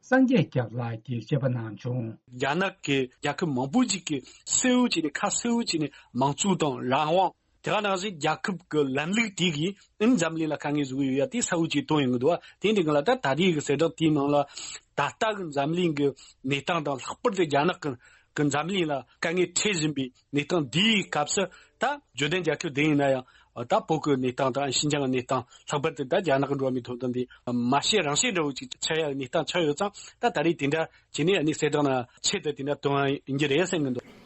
སངས་རྒྱས་སྐྱབས་ལགས་ཀྱིས་དཔྱད་པ་གནང་བྱུང་། རྒྱ་ནག་གི་རྒྱལ་ཁབ་མང་པོ་ཞིག་གིས་གསལ་བོ་བྱས་ནས་ཁ་གསལ་བོ་བྱས་ནས་དམངས་གཙོ་དང་རང་དབང་། དེ་ག་ནང་བཞིན་རྒྱལ་ཁབ་ཀྱི་ལམ་ལུགས་དེ་གིས་ཨིན་འཛམ་གླིང་ལ་དཀའ་ངལ་བཟོ་གི་ཡོད་ཡ་དེ་གསལ་བོ་བྱས་བཏོན་ཡོང་གི་འདུག་བ། དེ་འདྲ་གི་ལ་ད་ད་རེས་ཀྱི་གསལ་བསྒྲགས་དེའི་ནང་ལ་ད་ལྟ་གི་འཛམ་གླིང་གི་གནས་སྟངས་དང་ལྷག་པར་དུ་རྒྱ་ནག་གི་གི་འཛམ་གླིང་ལ་དཀའ་ངལ་འཕྲད་བཞིན་པའི་གནས་སྟངས་འདིའི་སྐབས་སུ། ད་འབྱོར་ལྡན་རྒྱལ་ཁབ་དེ་ཡིན་ན་ཡང་ད་བོད་ཀྱི་གནས་སྟངས་དང་ཤིན་ཅང་གི་གནས་སྟངས། ལྷག་པར་དུ་ད་རྒྱ་ནག་གི་འགྲོ་བ་མིའི་ཐོབ་ཐང་འདི་མ་བཤད་རང་བཤད་འདྲ་བོ་ཅིག་ཆགས་ཡ་གནས་སྟངས་ཆགས་ཡོད་ཙང་། ད་ད་རེས་དེ་འདྲ་བྱས་ནས་ཨ་ནི་གསལ་བསྒྲགས་ནང་ཆེད་དུ་དེ་འདྲ་བཏོན་ཡ་ཡིན་གྱི་རེད་བསམ་གྱི་འདུག།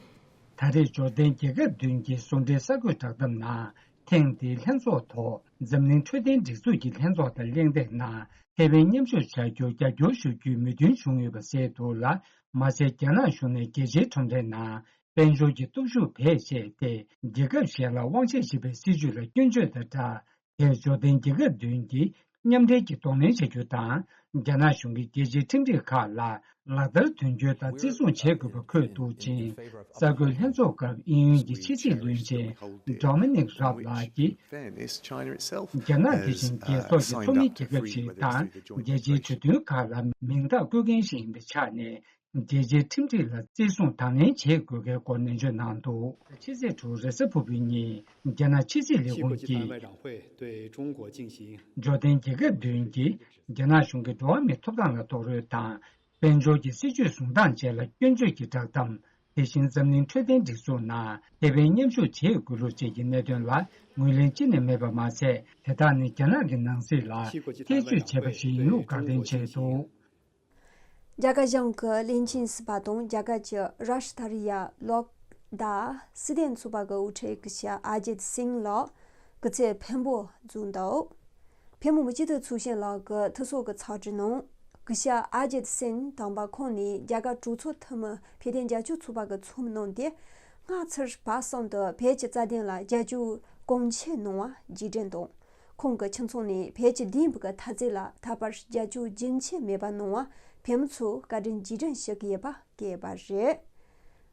ད་རེས་འབྱོར་ལྡན་རྒྱལ་ཁབ་བདུན་གྱི་ཟུང་འབྲེལ་གསར་འགོད་བསྒྲགས་གཏམ་ནང་། ཐེངས་འདིའི་ལྷན་ཚོགས་ཐོག་འཛམ་གླིང་འཕྲོད་བསྟེན་སྒྲིག་འཛུགས་ཀྱི་ལྷན་ཚོགས་དང་གླེང་སྟེགས་ནང་ཐེ་ཝན་མཉམ་ཞུགས་བྱ་རྒྱུར་རྒྱབ་སྐྱོར་ཞུ་རྒྱུའི་མོས་མཐུན་བྱུང་ཡོད་པ་གསལ་འདུག་ལ། མ་ཚད་རྒྱ་ནག་གཞུང་ནས་རྒྱལ་སྤྱིའི་ཁྲོམ་རའི་ནང་དཔལ་འབྱོར་གྱི་སྟོབས་ཤུགས་བེད་སྤྱད་དེ། རྒྱལ་ཁབ་གཞན་ལ་དབང་ཆ་བཞེས་པའི་སྲིད་ཇུས་ལ་སྐྱོན་བརྗོད་དང་སྦྲགས། དེར་འབྱོར་ལྡན་རྒྱལ་ཁབ་བདུན་གྱིས་མཉམ་འབྲེལ་གྱིས་གདོང་ལེན་བྱ་རྒྱུ་དང་། རྒྱ་ནག་གཞུང་གིས་རྒྱལ་སྤྱིའི་ཁྲིམས་སྒྲིག་ཁག་ལ་ལག་བསྟར་དོན་འཁྱོལ་དང་བརྩི་སྲུང་བྱེད་དགོས་པ་འཁོད་འདུག་ཅིང་། གསར་འགོད་ལྷན་ཚོགས་སྐབས་དབྱིན་ཡུལ་གྱི་ཕྱི་སྲིད་བློན་ཆེན་Dominic Raab ལགས་ཀྱིས། རྒྱ་ནག་དེ་བཞིན་རྒྱལ་ཚོགས་ཀྱི་ཚོགས་མི་རྒྱལ་ཁབ་ཞིག་དང་། རྒྱལ་སྤྱིའི་གྲོས་མཐུན་ཁག་ལ་མིང་རྟགས་བཀོད་མཁན་ཞིག་ཡིན་པའི་ཆ་ནས། རྒྱལ་སྤྱིའི་ཁྲིམས་སྒྲིག་ལ་བརྩི་སྲུང་དང་ལེན་བྱེད་དགོས་པའི་སྐོར་ནན་བརྗོད་གནང་འདུག། ཕྱི་ཚེས་དྲུག་རེས་གཟའ་ཕུར་བུའི་ཉིན་རྒྱ་ནག་ཕྱི་སྲིད་ལས་ཁུངས་ཀྱིས། འབྱོར་ལྡན་རྒྱལ་ཁབ་བདུན་གྱིས་རྒྱ་ནག་གཞུང་གིས་འགྲོ་བ་མིའི་ཐོབ་ཐང་ལ་རྡོག་རོལ་དང་། དཔལ་འབྱོར་གྱི་སྲིད་ཇུས་བཟུང་སྟངས་བཅས་ལ་སྐྱོན་བརྗོད་ཀྱི་བསྒྲགས་གཏམ། དེ་བཞིན་འཛམ་གླིང་འཕྲོད་བསྟེན་སྒྲིག་འཛུགས་ནང་ཐེ་ཝན་མཉམ་ཞུགས་བྱེད་དགོས་ལུགས་བཅས་ཀྱི་གནད་དོན་ལ་ངོས་ལེན་གཅིག་ནས་མེད་པ་མ་ཟད། དེ་དག་ནི་རྒྱ་ནག་གི་ནང་སྲིད་ལ་ཐེ་བྱུས་བྱས་པ་ཞིག་ཡིན་ལུགས་བཀག་སྟོན་བྱས་འདུག། རྒྱ་གར་གཞུང་གི་བློན་ཆེན་ཟུར་པ་དང་རྒྱ་གར་གྱི་རཱ་ཤི་ཐ་རི་ཡ་ལོག་དྷ་སྲིད་དོན་ཚོགས་པ་གི་དབུ་ཁྲིད་སྐུ་ཞབས་ཨ་ཇིད་སིང་ལགས་སྐུ་ཚེ་ཕན་པོ་བྱུང་འདུག། ཕེབས་མོ་སྤྱི་འཐུས་ཚོགས་གཞོན་ལགས་ཀྱིས་ཐུགས་གསོ་གི་ཚིག་བྲིས་ནང་། སྐུ་ཞབས་ཨ་ཇིད་སིང་དང་པོ་ཁོང་ནས་རྒྱ་གར་གྲོས་ཚོགས་འཐུས་མི་བོད་དོན་རྒྱབ་སྐྱོར་ཚོགས་པ་གི་ཚོགས་མི་གནང་སྟེ། སྔ་ཕྱིར་བར་གསུམ་དུ་བོད་ཀྱི་རྩ་དོན་ལ་རྒྱབ་སྐྱོར་གང་ཆེ་གནང་བ་རྗེས་དྲན་དང་། ཁོང་གི་ཁྱིམ་ཚང་ནས་བོད་ཀྱི་བདེན་པའི་འཐབ་རྩོད་ལ་ད་བར་རྒྱབ་སྐྱོར་རྒྱུན་ཆད་མེད་པ་གནང་བར་ཕེབས་མི་ཚོར་བཀའ་དྲིན་རྗེས་དྲན་ཞུ་གི་ཡོད་པ་བཀོད་པ་རེད།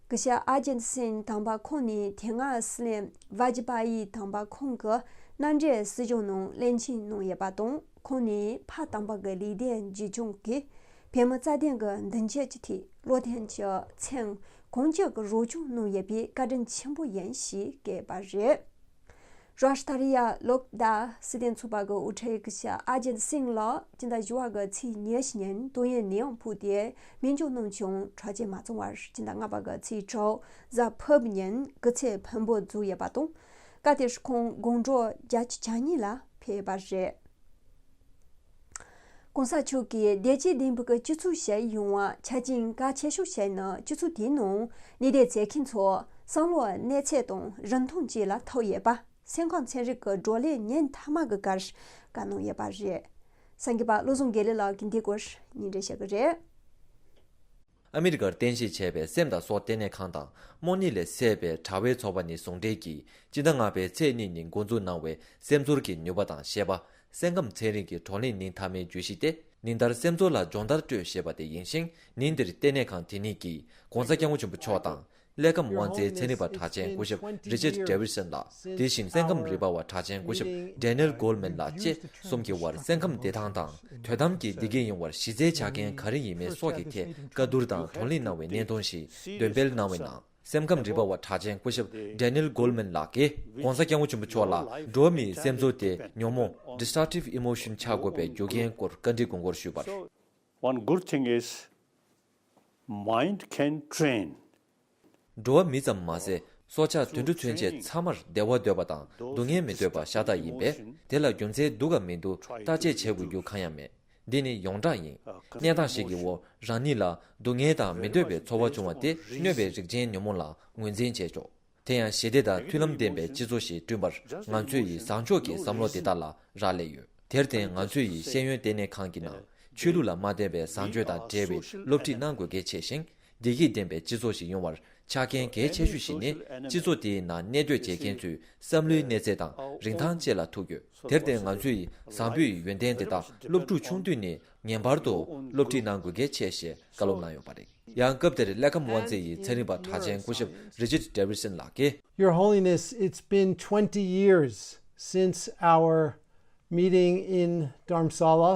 སྐུ་ཞབས་ཨ་ཇིད་སིན་དང་པོ་ཁོང་ནས་དེ་སྔ་སྲིད་བློན་ཝཱ་ཇི་པ་ཡི་དང་པོ་ཁོང་གི་མནའ་འབྲེལ་སྲིད་གཞུང་ནང་བློན་ཆེན་གནང་ཡོད་པ་དང་། ཁོང་ནས་ཕ་དམ་པ་གི་ལུས་རྟེན་བརྗེ་སྦྱོང་གིས་བོད་མི་རྩ་དོན་གྱི་མདུན་སྐྱོད་ཀྱི་ཐད་བློ་མཐུན་གྱི་མཚན་གང་ཅི་གི་རོགས་སྐྱོར་གནང་ཡོད་པའི་བཀའ་དྲིན་ཆེན་པོ་ཡིན་ཞེས་བཀོད་པ་རེད། རཱཤ་ཐ་རི་ཡ་ལོག་དྷ་སྲིད་དོན་ཚོགས་པ་གི་དབུ་ཁྲིད་སྐུ་ཞབས་ཨ་ཇིད་སིང་ལགས་སྤྱི་ཟླ་བཞི་པ་གི་ཚེས་ཉེར་བཞི་ཉིན་ཏོག་དབྱིབས་ནད་ཡམས་ཕོག་སྟེ་སྨན་བཅོས་གནང་ཀྱང་དྲག་སྐྱེད་མ་བྱུང་བར་སྤྱི་ཟླ་ལྔ་པ་གི་ཚེས་དྲུག་གཟའ་ཕུར་བུ་ཉིན་སྐུ་ཚེ་ཕུན་པོ་རྫོགས་ཡོད་པ་དང་། སྐབས་དེར་ཁོང་དགུང་གྲངས་བརྒྱད་ཅུ་གྱ་གཉིས་ལ་ཕེབས་པ་རེད། གོང་ས་མཆོག་གིས་བདེ་སྐྱིད་ལྡན་པའི་སྤྱི་ཚོགས་ཤིག་ཡོང་བ་ཆ་རྐྱེན་གལ་ཆེ་ཤོས་ཤིག་ནི་སྤྱི་ཚོགས་དེའི་ནང་གནས་སྡོད་མཛད་མཁན་ཚོ་བསམ་བློ་གནས་ཚད་དང་རིན་ཐང་བཅས་ལ་ཐུག་ཡོད་པ། སེམས་ཁམས་ཚན་རིག་གི་བགྲོ་གླེང་ཉིན་མཐའ་མ་གི་སྐབས་བཀའ་གནང་ཡོད་པ་རེད། གསར་འགོད་པ་བློ་བཟང་དགེ་ལེགས་ལགས་ཀྱིས་འདིའི་སྐོར་སྙན་སྒྲོན་ཞུ་གི་རེད། ཨ་མི་རི་ཀར་རྟེན་གཞི་བྱས་པའི་སེམས་དང་སྲོག་ལྟེ་གནས་ཁང་དང་རྨོངས་གཉིད་ལས་སད་པའི་དྲ་བའི་ཚོགས་པ་ནི་ཟུང་འབྲེལ་གྱིས་སྤྱི་ཟླ་ལྔ་པའི་ཚེས་གཉིས་ཉིན་འགོ་འཛུགས་གནང་བའི་སེམས་ཚོར་གྱི་ནུས་པ་དང་ཞེས་པ། སེམས་ཁམས་ཚན་རིག་གི་བགྲོ་གླེང་ཉིན་མཐའ་མའི་བརྗོད་གཞི་སྟེ། ཉིན་ལྟར་སེམས་ཚོར་ལ་སྦྱོང་བརྡར་སྤྲོད་ཞེས་པ་དེ་ཡིན་ཞིང་། ཉིན་འདིར་ལྟེ་གནས་ཁང་དེ་ཉིད་ཀྱིས་༧གོང་ས་༧སྐྱབས་མགོན་ཆེན་པོ་མཆོག་དང་། ཀླད་ཁམས་དབང་རྩའི་ཚན་རིག་པ་གྲགས་ཅན་སྐུ་ཞབས་Richard Davidson ལགས། དེ་བཞིན་སེམས་ཁམས་རིག་པ་བ་གྲགས་ཅན་སྐུ་ཞབས་Daniel Goleman ལགས་བཅས་གསུམ་གྱི་དབར་སེམས་ཁམས་བདེ་ཐང་དང་དོ་དམ་གྱི་བདེ་སྐྱིད་ཡོང་བར་གཞི་རྩའི་ཆ་རྐྱེན་ག་རེ་ཡིན་མིན་སོགས་ཀྱི་ཐད་བཀའ་བསྡུར་དང་བགྲོ་གླེང་གནང་བའི་གནད་དོན་ཞིག་འདོན་སྤེལ་གནང་བའི་ནང་། སེམས་ཁམས་རིག་པ་བ་གྲགས་ཅན་སྐུ་ཞབས་Daniel Goleman ལགས་ཀྱིས་༧གོང་ས་༧སྐྱབས་མགོན་ཆེན་པོ་མཆོག་ལ་འགྲོ་བ་མིའི་སེམས་ཚོར་དེ་ཉོན་མོངས་destructive emotion ཆགས་དགོས་པའི་རྒྱུ་རྐྱེན་སྐོར་བཀའ་འདྲི་དགོངས་སྐོར་ཞུས་པར། One good thing is mind can train. འགྲོ་བ་མི་ཙམ་མ་ཟད་སྲོག་ཆགས་དུད་འགྲོ་ཚུན་ཆད་ཚང་མར་བདེ་བ་འདོད་པ་དང་སྡུག་བསྔལ་མི་འདོད་པ་ཤ་སྟག་ཡིན་པས། དེ་ལ་རྒྱུ་མཚན་འདུག་གམ་མི་འདུག་བརྟག་དཔྱད་བྱེད་དགོས་རྒྱུ་གང་ཡང་མེད། འདི་ནི་ཡོངས་གྲགས་ཡིན། གནས་སྟངས་ཤིག་གི་འོག་རང་ཉིད་ལ་སྡུག་བསྔལ་དང་མི་འདོད་པའི་ཚོར་བ་བྱུང་བ་དེ་གནོད་པའི་རིགས་ཅན་ཉོན་མོངས་ལ་ངོས་འཛིན་བྱས་ཆོག། དེ་ཡང་ཞི་བདེ་དང་མཐུན་ལམ་ལྡན་པའི་སྤྱི་ཚོགས་ཤིག་བསྐྲུན་པར་ང་ཚོས་ཡི་བཟང་ཕྱོགས་ཀྱི་བསམ་བློ་དེ་དག་ལ་རག་ལས་ཡོད། དེར་བརྟེན་ང་ཚོས་ཡི་ཤེས་ཡོན་ལྟེ་གནས་ཁང་གི་ནང་ ཆོས་ལུགས་ལ་མ་བརྟེན་པའི་བཟང་སྤྱོད་དང་འབྲེལ་བའི་སློབ་ཁྲིད་གནང་དགོས་གལ་ཆེ་ཞིང་། བདེ་སྐྱིད་ལྡན་པའི་སྤྱི་ཚོགས་ཤིག་ཡོང་བར་ཆ་རྐྱེན་གལ་ཆེ་ཤོས་ཤིག་ནི། སྤྱི་ཚོགས་དེའི་ནང་གནས་སྡོད་བྱེད་མཁན་ཚོའི་བསམ་བློའི་གནས་ཚད་དང་རིན་ཐང་བཅས་ལ་ཐུག་ཡོད། དེར་བརྟེན། ང་ཚོས་བཟང་པོའི་ཡོན་ཏན་དེ་དག་སློབ་ཕྲུག་ཆུང་དུས་ནས་ངེས་པར་དུ་སློབ་ཁྲིད་གནང་དགོས་གལ་ཆེ་ཞེས་བཀའ་སློབ་གནང་ཡོད་པ་རེད། ཡང་སྐབས་དེར་ཀླད་ཁམས་དབང་རྩེ་ཡི་ཚན་རིག་པ་གྲགས་ཅན་སྐུ་ཞབས་Richard Davidson་ལགས་ཀྱིས། Your Holiness, it's been twenty years since our meeting in Dharamsala.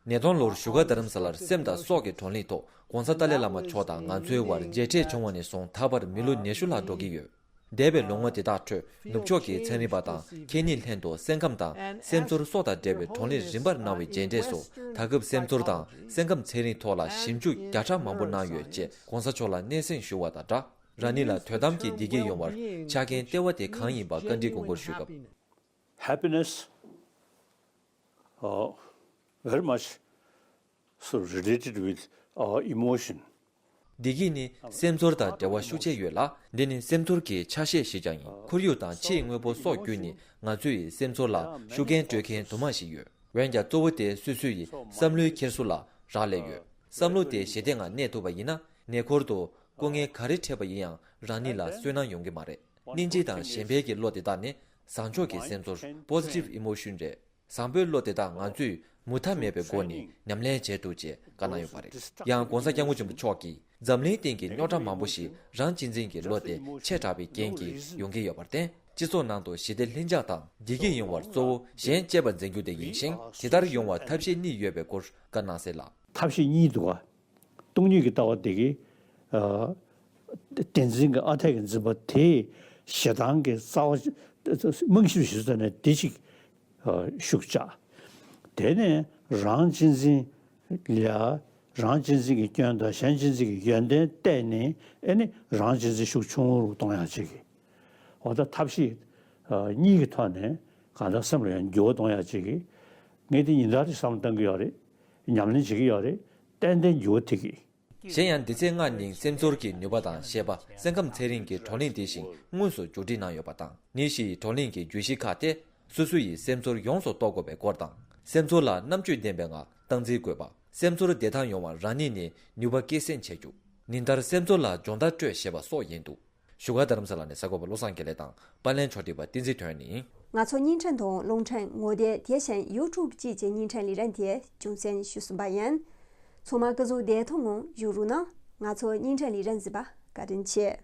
ཉིས་སྟོང་ལོར་བཞུགས་སྒར་རྡ་རམ་ས་ལར་སེམས་དང་སྲོག་གི་བགྲོ་གླེང་ཐོག་༸གོང་ས་ཏཱ་ལའི་བླ་མ་མཆོག་དང་ང་ཚོའི་དབར་མཇལ་འཕྲད་བྱུང་བ་ནས་བཟུང་ད་བར་མི་ལོ་ཉི་ཤུ་ལྷག་འགྲོ་གི་ཡོད། འདས་པའི་ལོ་ངོ་དེ་དག་ཁྲོད་ནུབ་ཕྱོགས་ཀྱི་ཚན་རིག་པ་དང་ཁེ་ཉིན་ལྷན་དུ་སེམས་ཁམས་དང་སེམས་ཚོར་སོགས་དང་འབྲེལ་བའི་བགྲོ་གླེང་རིམ་པར་གནང་བའི་མཇལ་འཕྲད་སོགས། ད་སྐབས་སེམས་ཚོར་དང་སེམས་ཁམས་ཚན་རིག་ཐོག་ལ་ཞིབ་འཇུག་བརྒྱ་ཕྲག་མང་པོ་གནང་ཡོད་ཅེས་༸གོང་ས་མཆོག་ལ་སྙན་སེང་ཞུ་བ་དང་སྦྲགས། རང་ཉིད་ལ་དོན་དམ་གྱི་བདེ་སྐྱིད་ཡོང་བར་ཆ་རྐྱེན་ལྟེ་བ་དེ་གང་ཡིན་པ་བཀའ་འདྲི་དགོངས་སྐོར་ཞུས་སྐབས། Happiness, uh, very much so related with our emotion. བདེ་སྐྱིད་ནི་སེམས་ཚོར་དང་འབྲེལ་བ་ཤུགས་ཆེ་ཡོད་ལ། འདི་ནི་སེམས་ཚོར་གྱི་ཆ་ཤས་ཤིག་ཀྱང་ཡིན། ཁོར་ཡུག་དང་ཕྱིའི་དངོས་པོ་སོགས་བརྒྱུད་ནས་ང་ཚོའི་སེམས་ཚོར་ལ་ཤུགས་རྐྱེན་སྤྲོད་མཁན་དུ་མ་ཞིག་ཡོད། འོན་ཀྱང་གཙོ་བོ་དེ་སོ་སོའི་བསམ་བློའི་འཁྱེར་སོ་ལ་རག་ལས་ཡོད། བསམ་བློ་དེ་ཞི་བདེ་ངང་གནས་ཐུབ་པ་ཡིན་ན། ཉེ་འཁོར་དུ་སྐུ་ངལ་ག་རེ་འཕྲད་པ་ཡིན་ཡང་རང་ཉིད་ལ་བསོད་ནམས་ཡོང་གི་མ་རེད། སྙིང་རྗེ་དང་གཞན་ཕན་གྱི་བློ་དེ་དག་ནི་བཟང་ཕྱོགས་ཀྱི་སེམས་ཚོར། Positive emotion་རེད། བཟང་པོའི་བློ་དེ་དག་ང་ཚོས་མུ་མཐའ་མེད་པའི་སྒོ་ནས་ཉམས་ལེན་བྱེད་ཐུབ་ཅེས་བཀའ་གནང་ཡོད་པ་རེད། ཡང་༸གོང་ས་༸སྐྱབས་མགོན་ཆེན་པོ་མཆོག་གིས་འཛམ་གླིང་སྟེང་གི་རྙོག་དྲ་མང་པོ་ཞིག་རང་གཅེས་འཛིན་གྱི་བློ་དེ་ཆེ་དྲགས་པའི་རྐྱེན་གྱིས་ཡོང་གི་ཡོད་པར་བརྟེན། སྤྱི་ཚོགས་ནང་དུ་ཞི་བདེ་ལྷིང་འཇགས་དང་བདེ་སྐྱིད་ཡོང་བར་གཙོ་བོ་གཞན་གཅེས་པར་འཛིན་རྒྱུ་དེ་ཡིན་ཞིང་། དེ་ལྟར་ཡོང་བར་ཐབས་ཤེས་གཉིས་ཡོད་པའི་སྐོར་བཀའ་གནང་གསལ་ལ། ཐབས་ཤེས་གཉིས་འདུག་ག་སྟོང་ཉིད་ཀྱི་ལྟ་བ་དེ་གིས་ཨ་བདེན་འཛིན་གྱི་ཨ་འཐས་ཀྱི་འཛིན་པ་དེས་ཞེ་སྡང་གི་རྩ་བ་རྨང་གཞིར་གཞི་བྱས་ནས་དེ་ཅིག་ཨ་ཤུགས་ཆག་དེ་ནས་རང་གཅེས་འཛིན་ལ་རང་གཅེས་འཛིན་གྱི་སྐྱོན་དང་གཞན་གཅེས་འཛིན་གྱི་ཡོན་ཏན་བལྟས་ནས། ཨེ་ནི་རང་གཅེས་འཛིན་ཤུགས་ཆུང་རུ་གཏོང་ཡག་ཅིག་གི་འོ་ད་ཐབས་ཤེས་ཨ་གཉིས་ཀྱི་ཐོག་ནས་གང་ལྟར་སེམས་ལ་ཡང་འགྱུར་བ་གཏོང་ཡག་ཅིག་གི་ངས་དེ་ཉིན་ལྟར་གྱི་བསམ་བློ་གཏང་གི་ཡོད་རེད། ཉམས་ལེན་བྱེད་ཀྱི་ཡོད་རེད། ཏན་ཏན་འགྱུར་བ་ཐེབས་ཀྱི། གཞན་ཡང་། འདི་ཚེ་སྔ་ཉིན་སེམས་ཚོར་གྱི་ནུས་པ་དང་ཤེས་པ། སེམས་ཁམས་ཚན་རིག་གི་བགྲོ་གླེང་དེ་བཞིན་དངོས་སུ་མཇུག་སྒྲིལ་གནང་ཡོད་པ་དང་། ཉིན་བཞིའི་བགྲོ་གླེང་གི་བརྗོད་གཞི་ཁག་སྟེ། སོ་སོ་ཡི་སེམས་ཚོར་ཡོངས་སུ་རྟོགས་དགོས་པའི་སྐོར་དང་། སེམས་ཚོར་ལ་རྣམ་དཔྱོད་ལྡན་པའི་ངང་སྟངས་འཛིན་དགོས་པ། སེམས་ཚོར་བདེ་ཐང་ཡོང་བར་རང་ཉིད་ནས་ནུས་པ་སྐྱེད་སྲིང་བྱེད་རྒྱུ། ཉིན་ལྟར་སེམས་ཚོར་ལ་སྦྱོང་བརྡར་སྤྲོད་ཞེས་པ་སོགས་ཡིན་འདུག་བཞུགས་སྒར་རྡ་རམ་ས་ལ་ནས་གསར་འགོད་པ་བློ་བཟང་དགེ་ལེགས་དང་། པར་ལེན་ཕྱོགས་སྒྲིག་པ་བསྟན་འཛིན་དོན་ཡིན། ང་ཚོ་བརྙན་འཕྲིན་དང་རླུང་འཕྲིན་ངོ་དེབ་དེ་བཞིན་ཡུ་ཊུབ་བཅས་ཀྱི་བརྙན་འཕྲིན་ལས་རིམ་དེ་རྒྱུན་འཛིན་ཞུས་ཟིན་པ་ཡིན། ཚང་མ་སྐུ་གཟུགས་བདེ་ཐང་ངང་བཞུགས་རོགས་གནང་། ང་ཚོ་བརྙན་འཕྲིན་ལས་རིམ་གཟིགས་པར་བཀའ་དྲིན་ཆེ།